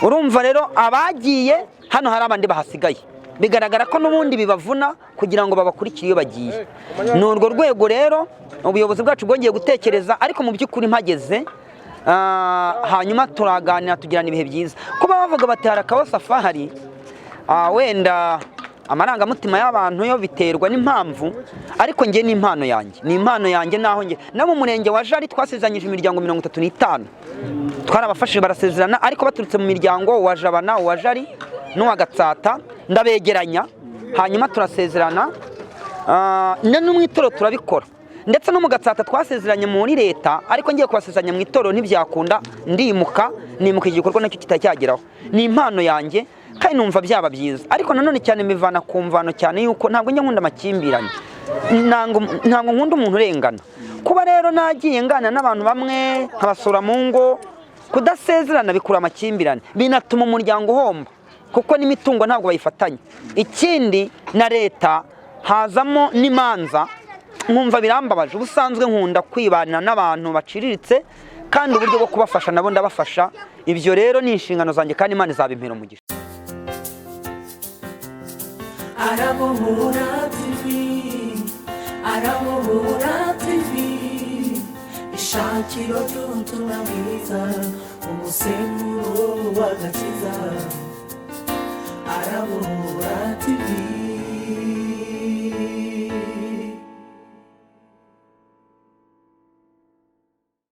Urumva rero abagiye hano hari abandi bahasigaye, bigaragara ko n'ubundi bibavuna kugira ngo babakurikire iyo bagiye. Ni urwo rwego rero ubuyobozi bwacu bwongeye gutekereza, ariko mu by'ukuri mpageze hanyuma turaganira, tugirana ibihe byiza. Kuba bavuga bati harakabaho safari, wenda amarangamutima y'abantu yo biterwa n'impamvu, ariko njye ni impano yanjye, ni impano yanjye. Naho njye no mu murenge wa Jari twasezeranyije imiryango 35, twarabafashije barasezerana, ariko baturutse mu miryango wa Jabana, uwa Jari n'uwa Gatsata, ndabegeranya hanyuma turasezerana. No mu itorero turabikora, ndetse no mu Gatsata twasezeranye muri leta, ariko ngiye kubasezeranya mu itorero ntibyakunda, ndimuka, nimuka igikorwa nacyo kitacyageraho. Ni impano yanjye kandi numva byaba byiza, ariko nanone cyane mbivana ku mvano cyane yuko ntabwo njya nkunda amakimbirane, ntabwo nkunda umuntu urengana. Kuba rero nagiye ngana n'abantu bamwe nkabasura mu ngo, kudasezerana bikura amakimbirane, binatuma umuryango uhomba kuko n'imitungo ntabwo bayifatanya. Ikindi na leta hazamo n'imanza, nkumva birambabaje. Ubusanzwe nkunda kwibanira n'abantu baciriritse, kandi uburyo bwo kubafasha nabo ndabafasha. Ibyo rero ni inshingano zanjye kandi Imana izabimpera umugisha. Arabohora TV, Arabohora TV, ishakiro ry'ubutumwa bwiza, umusemburo w'agakiza. Arabohora TV.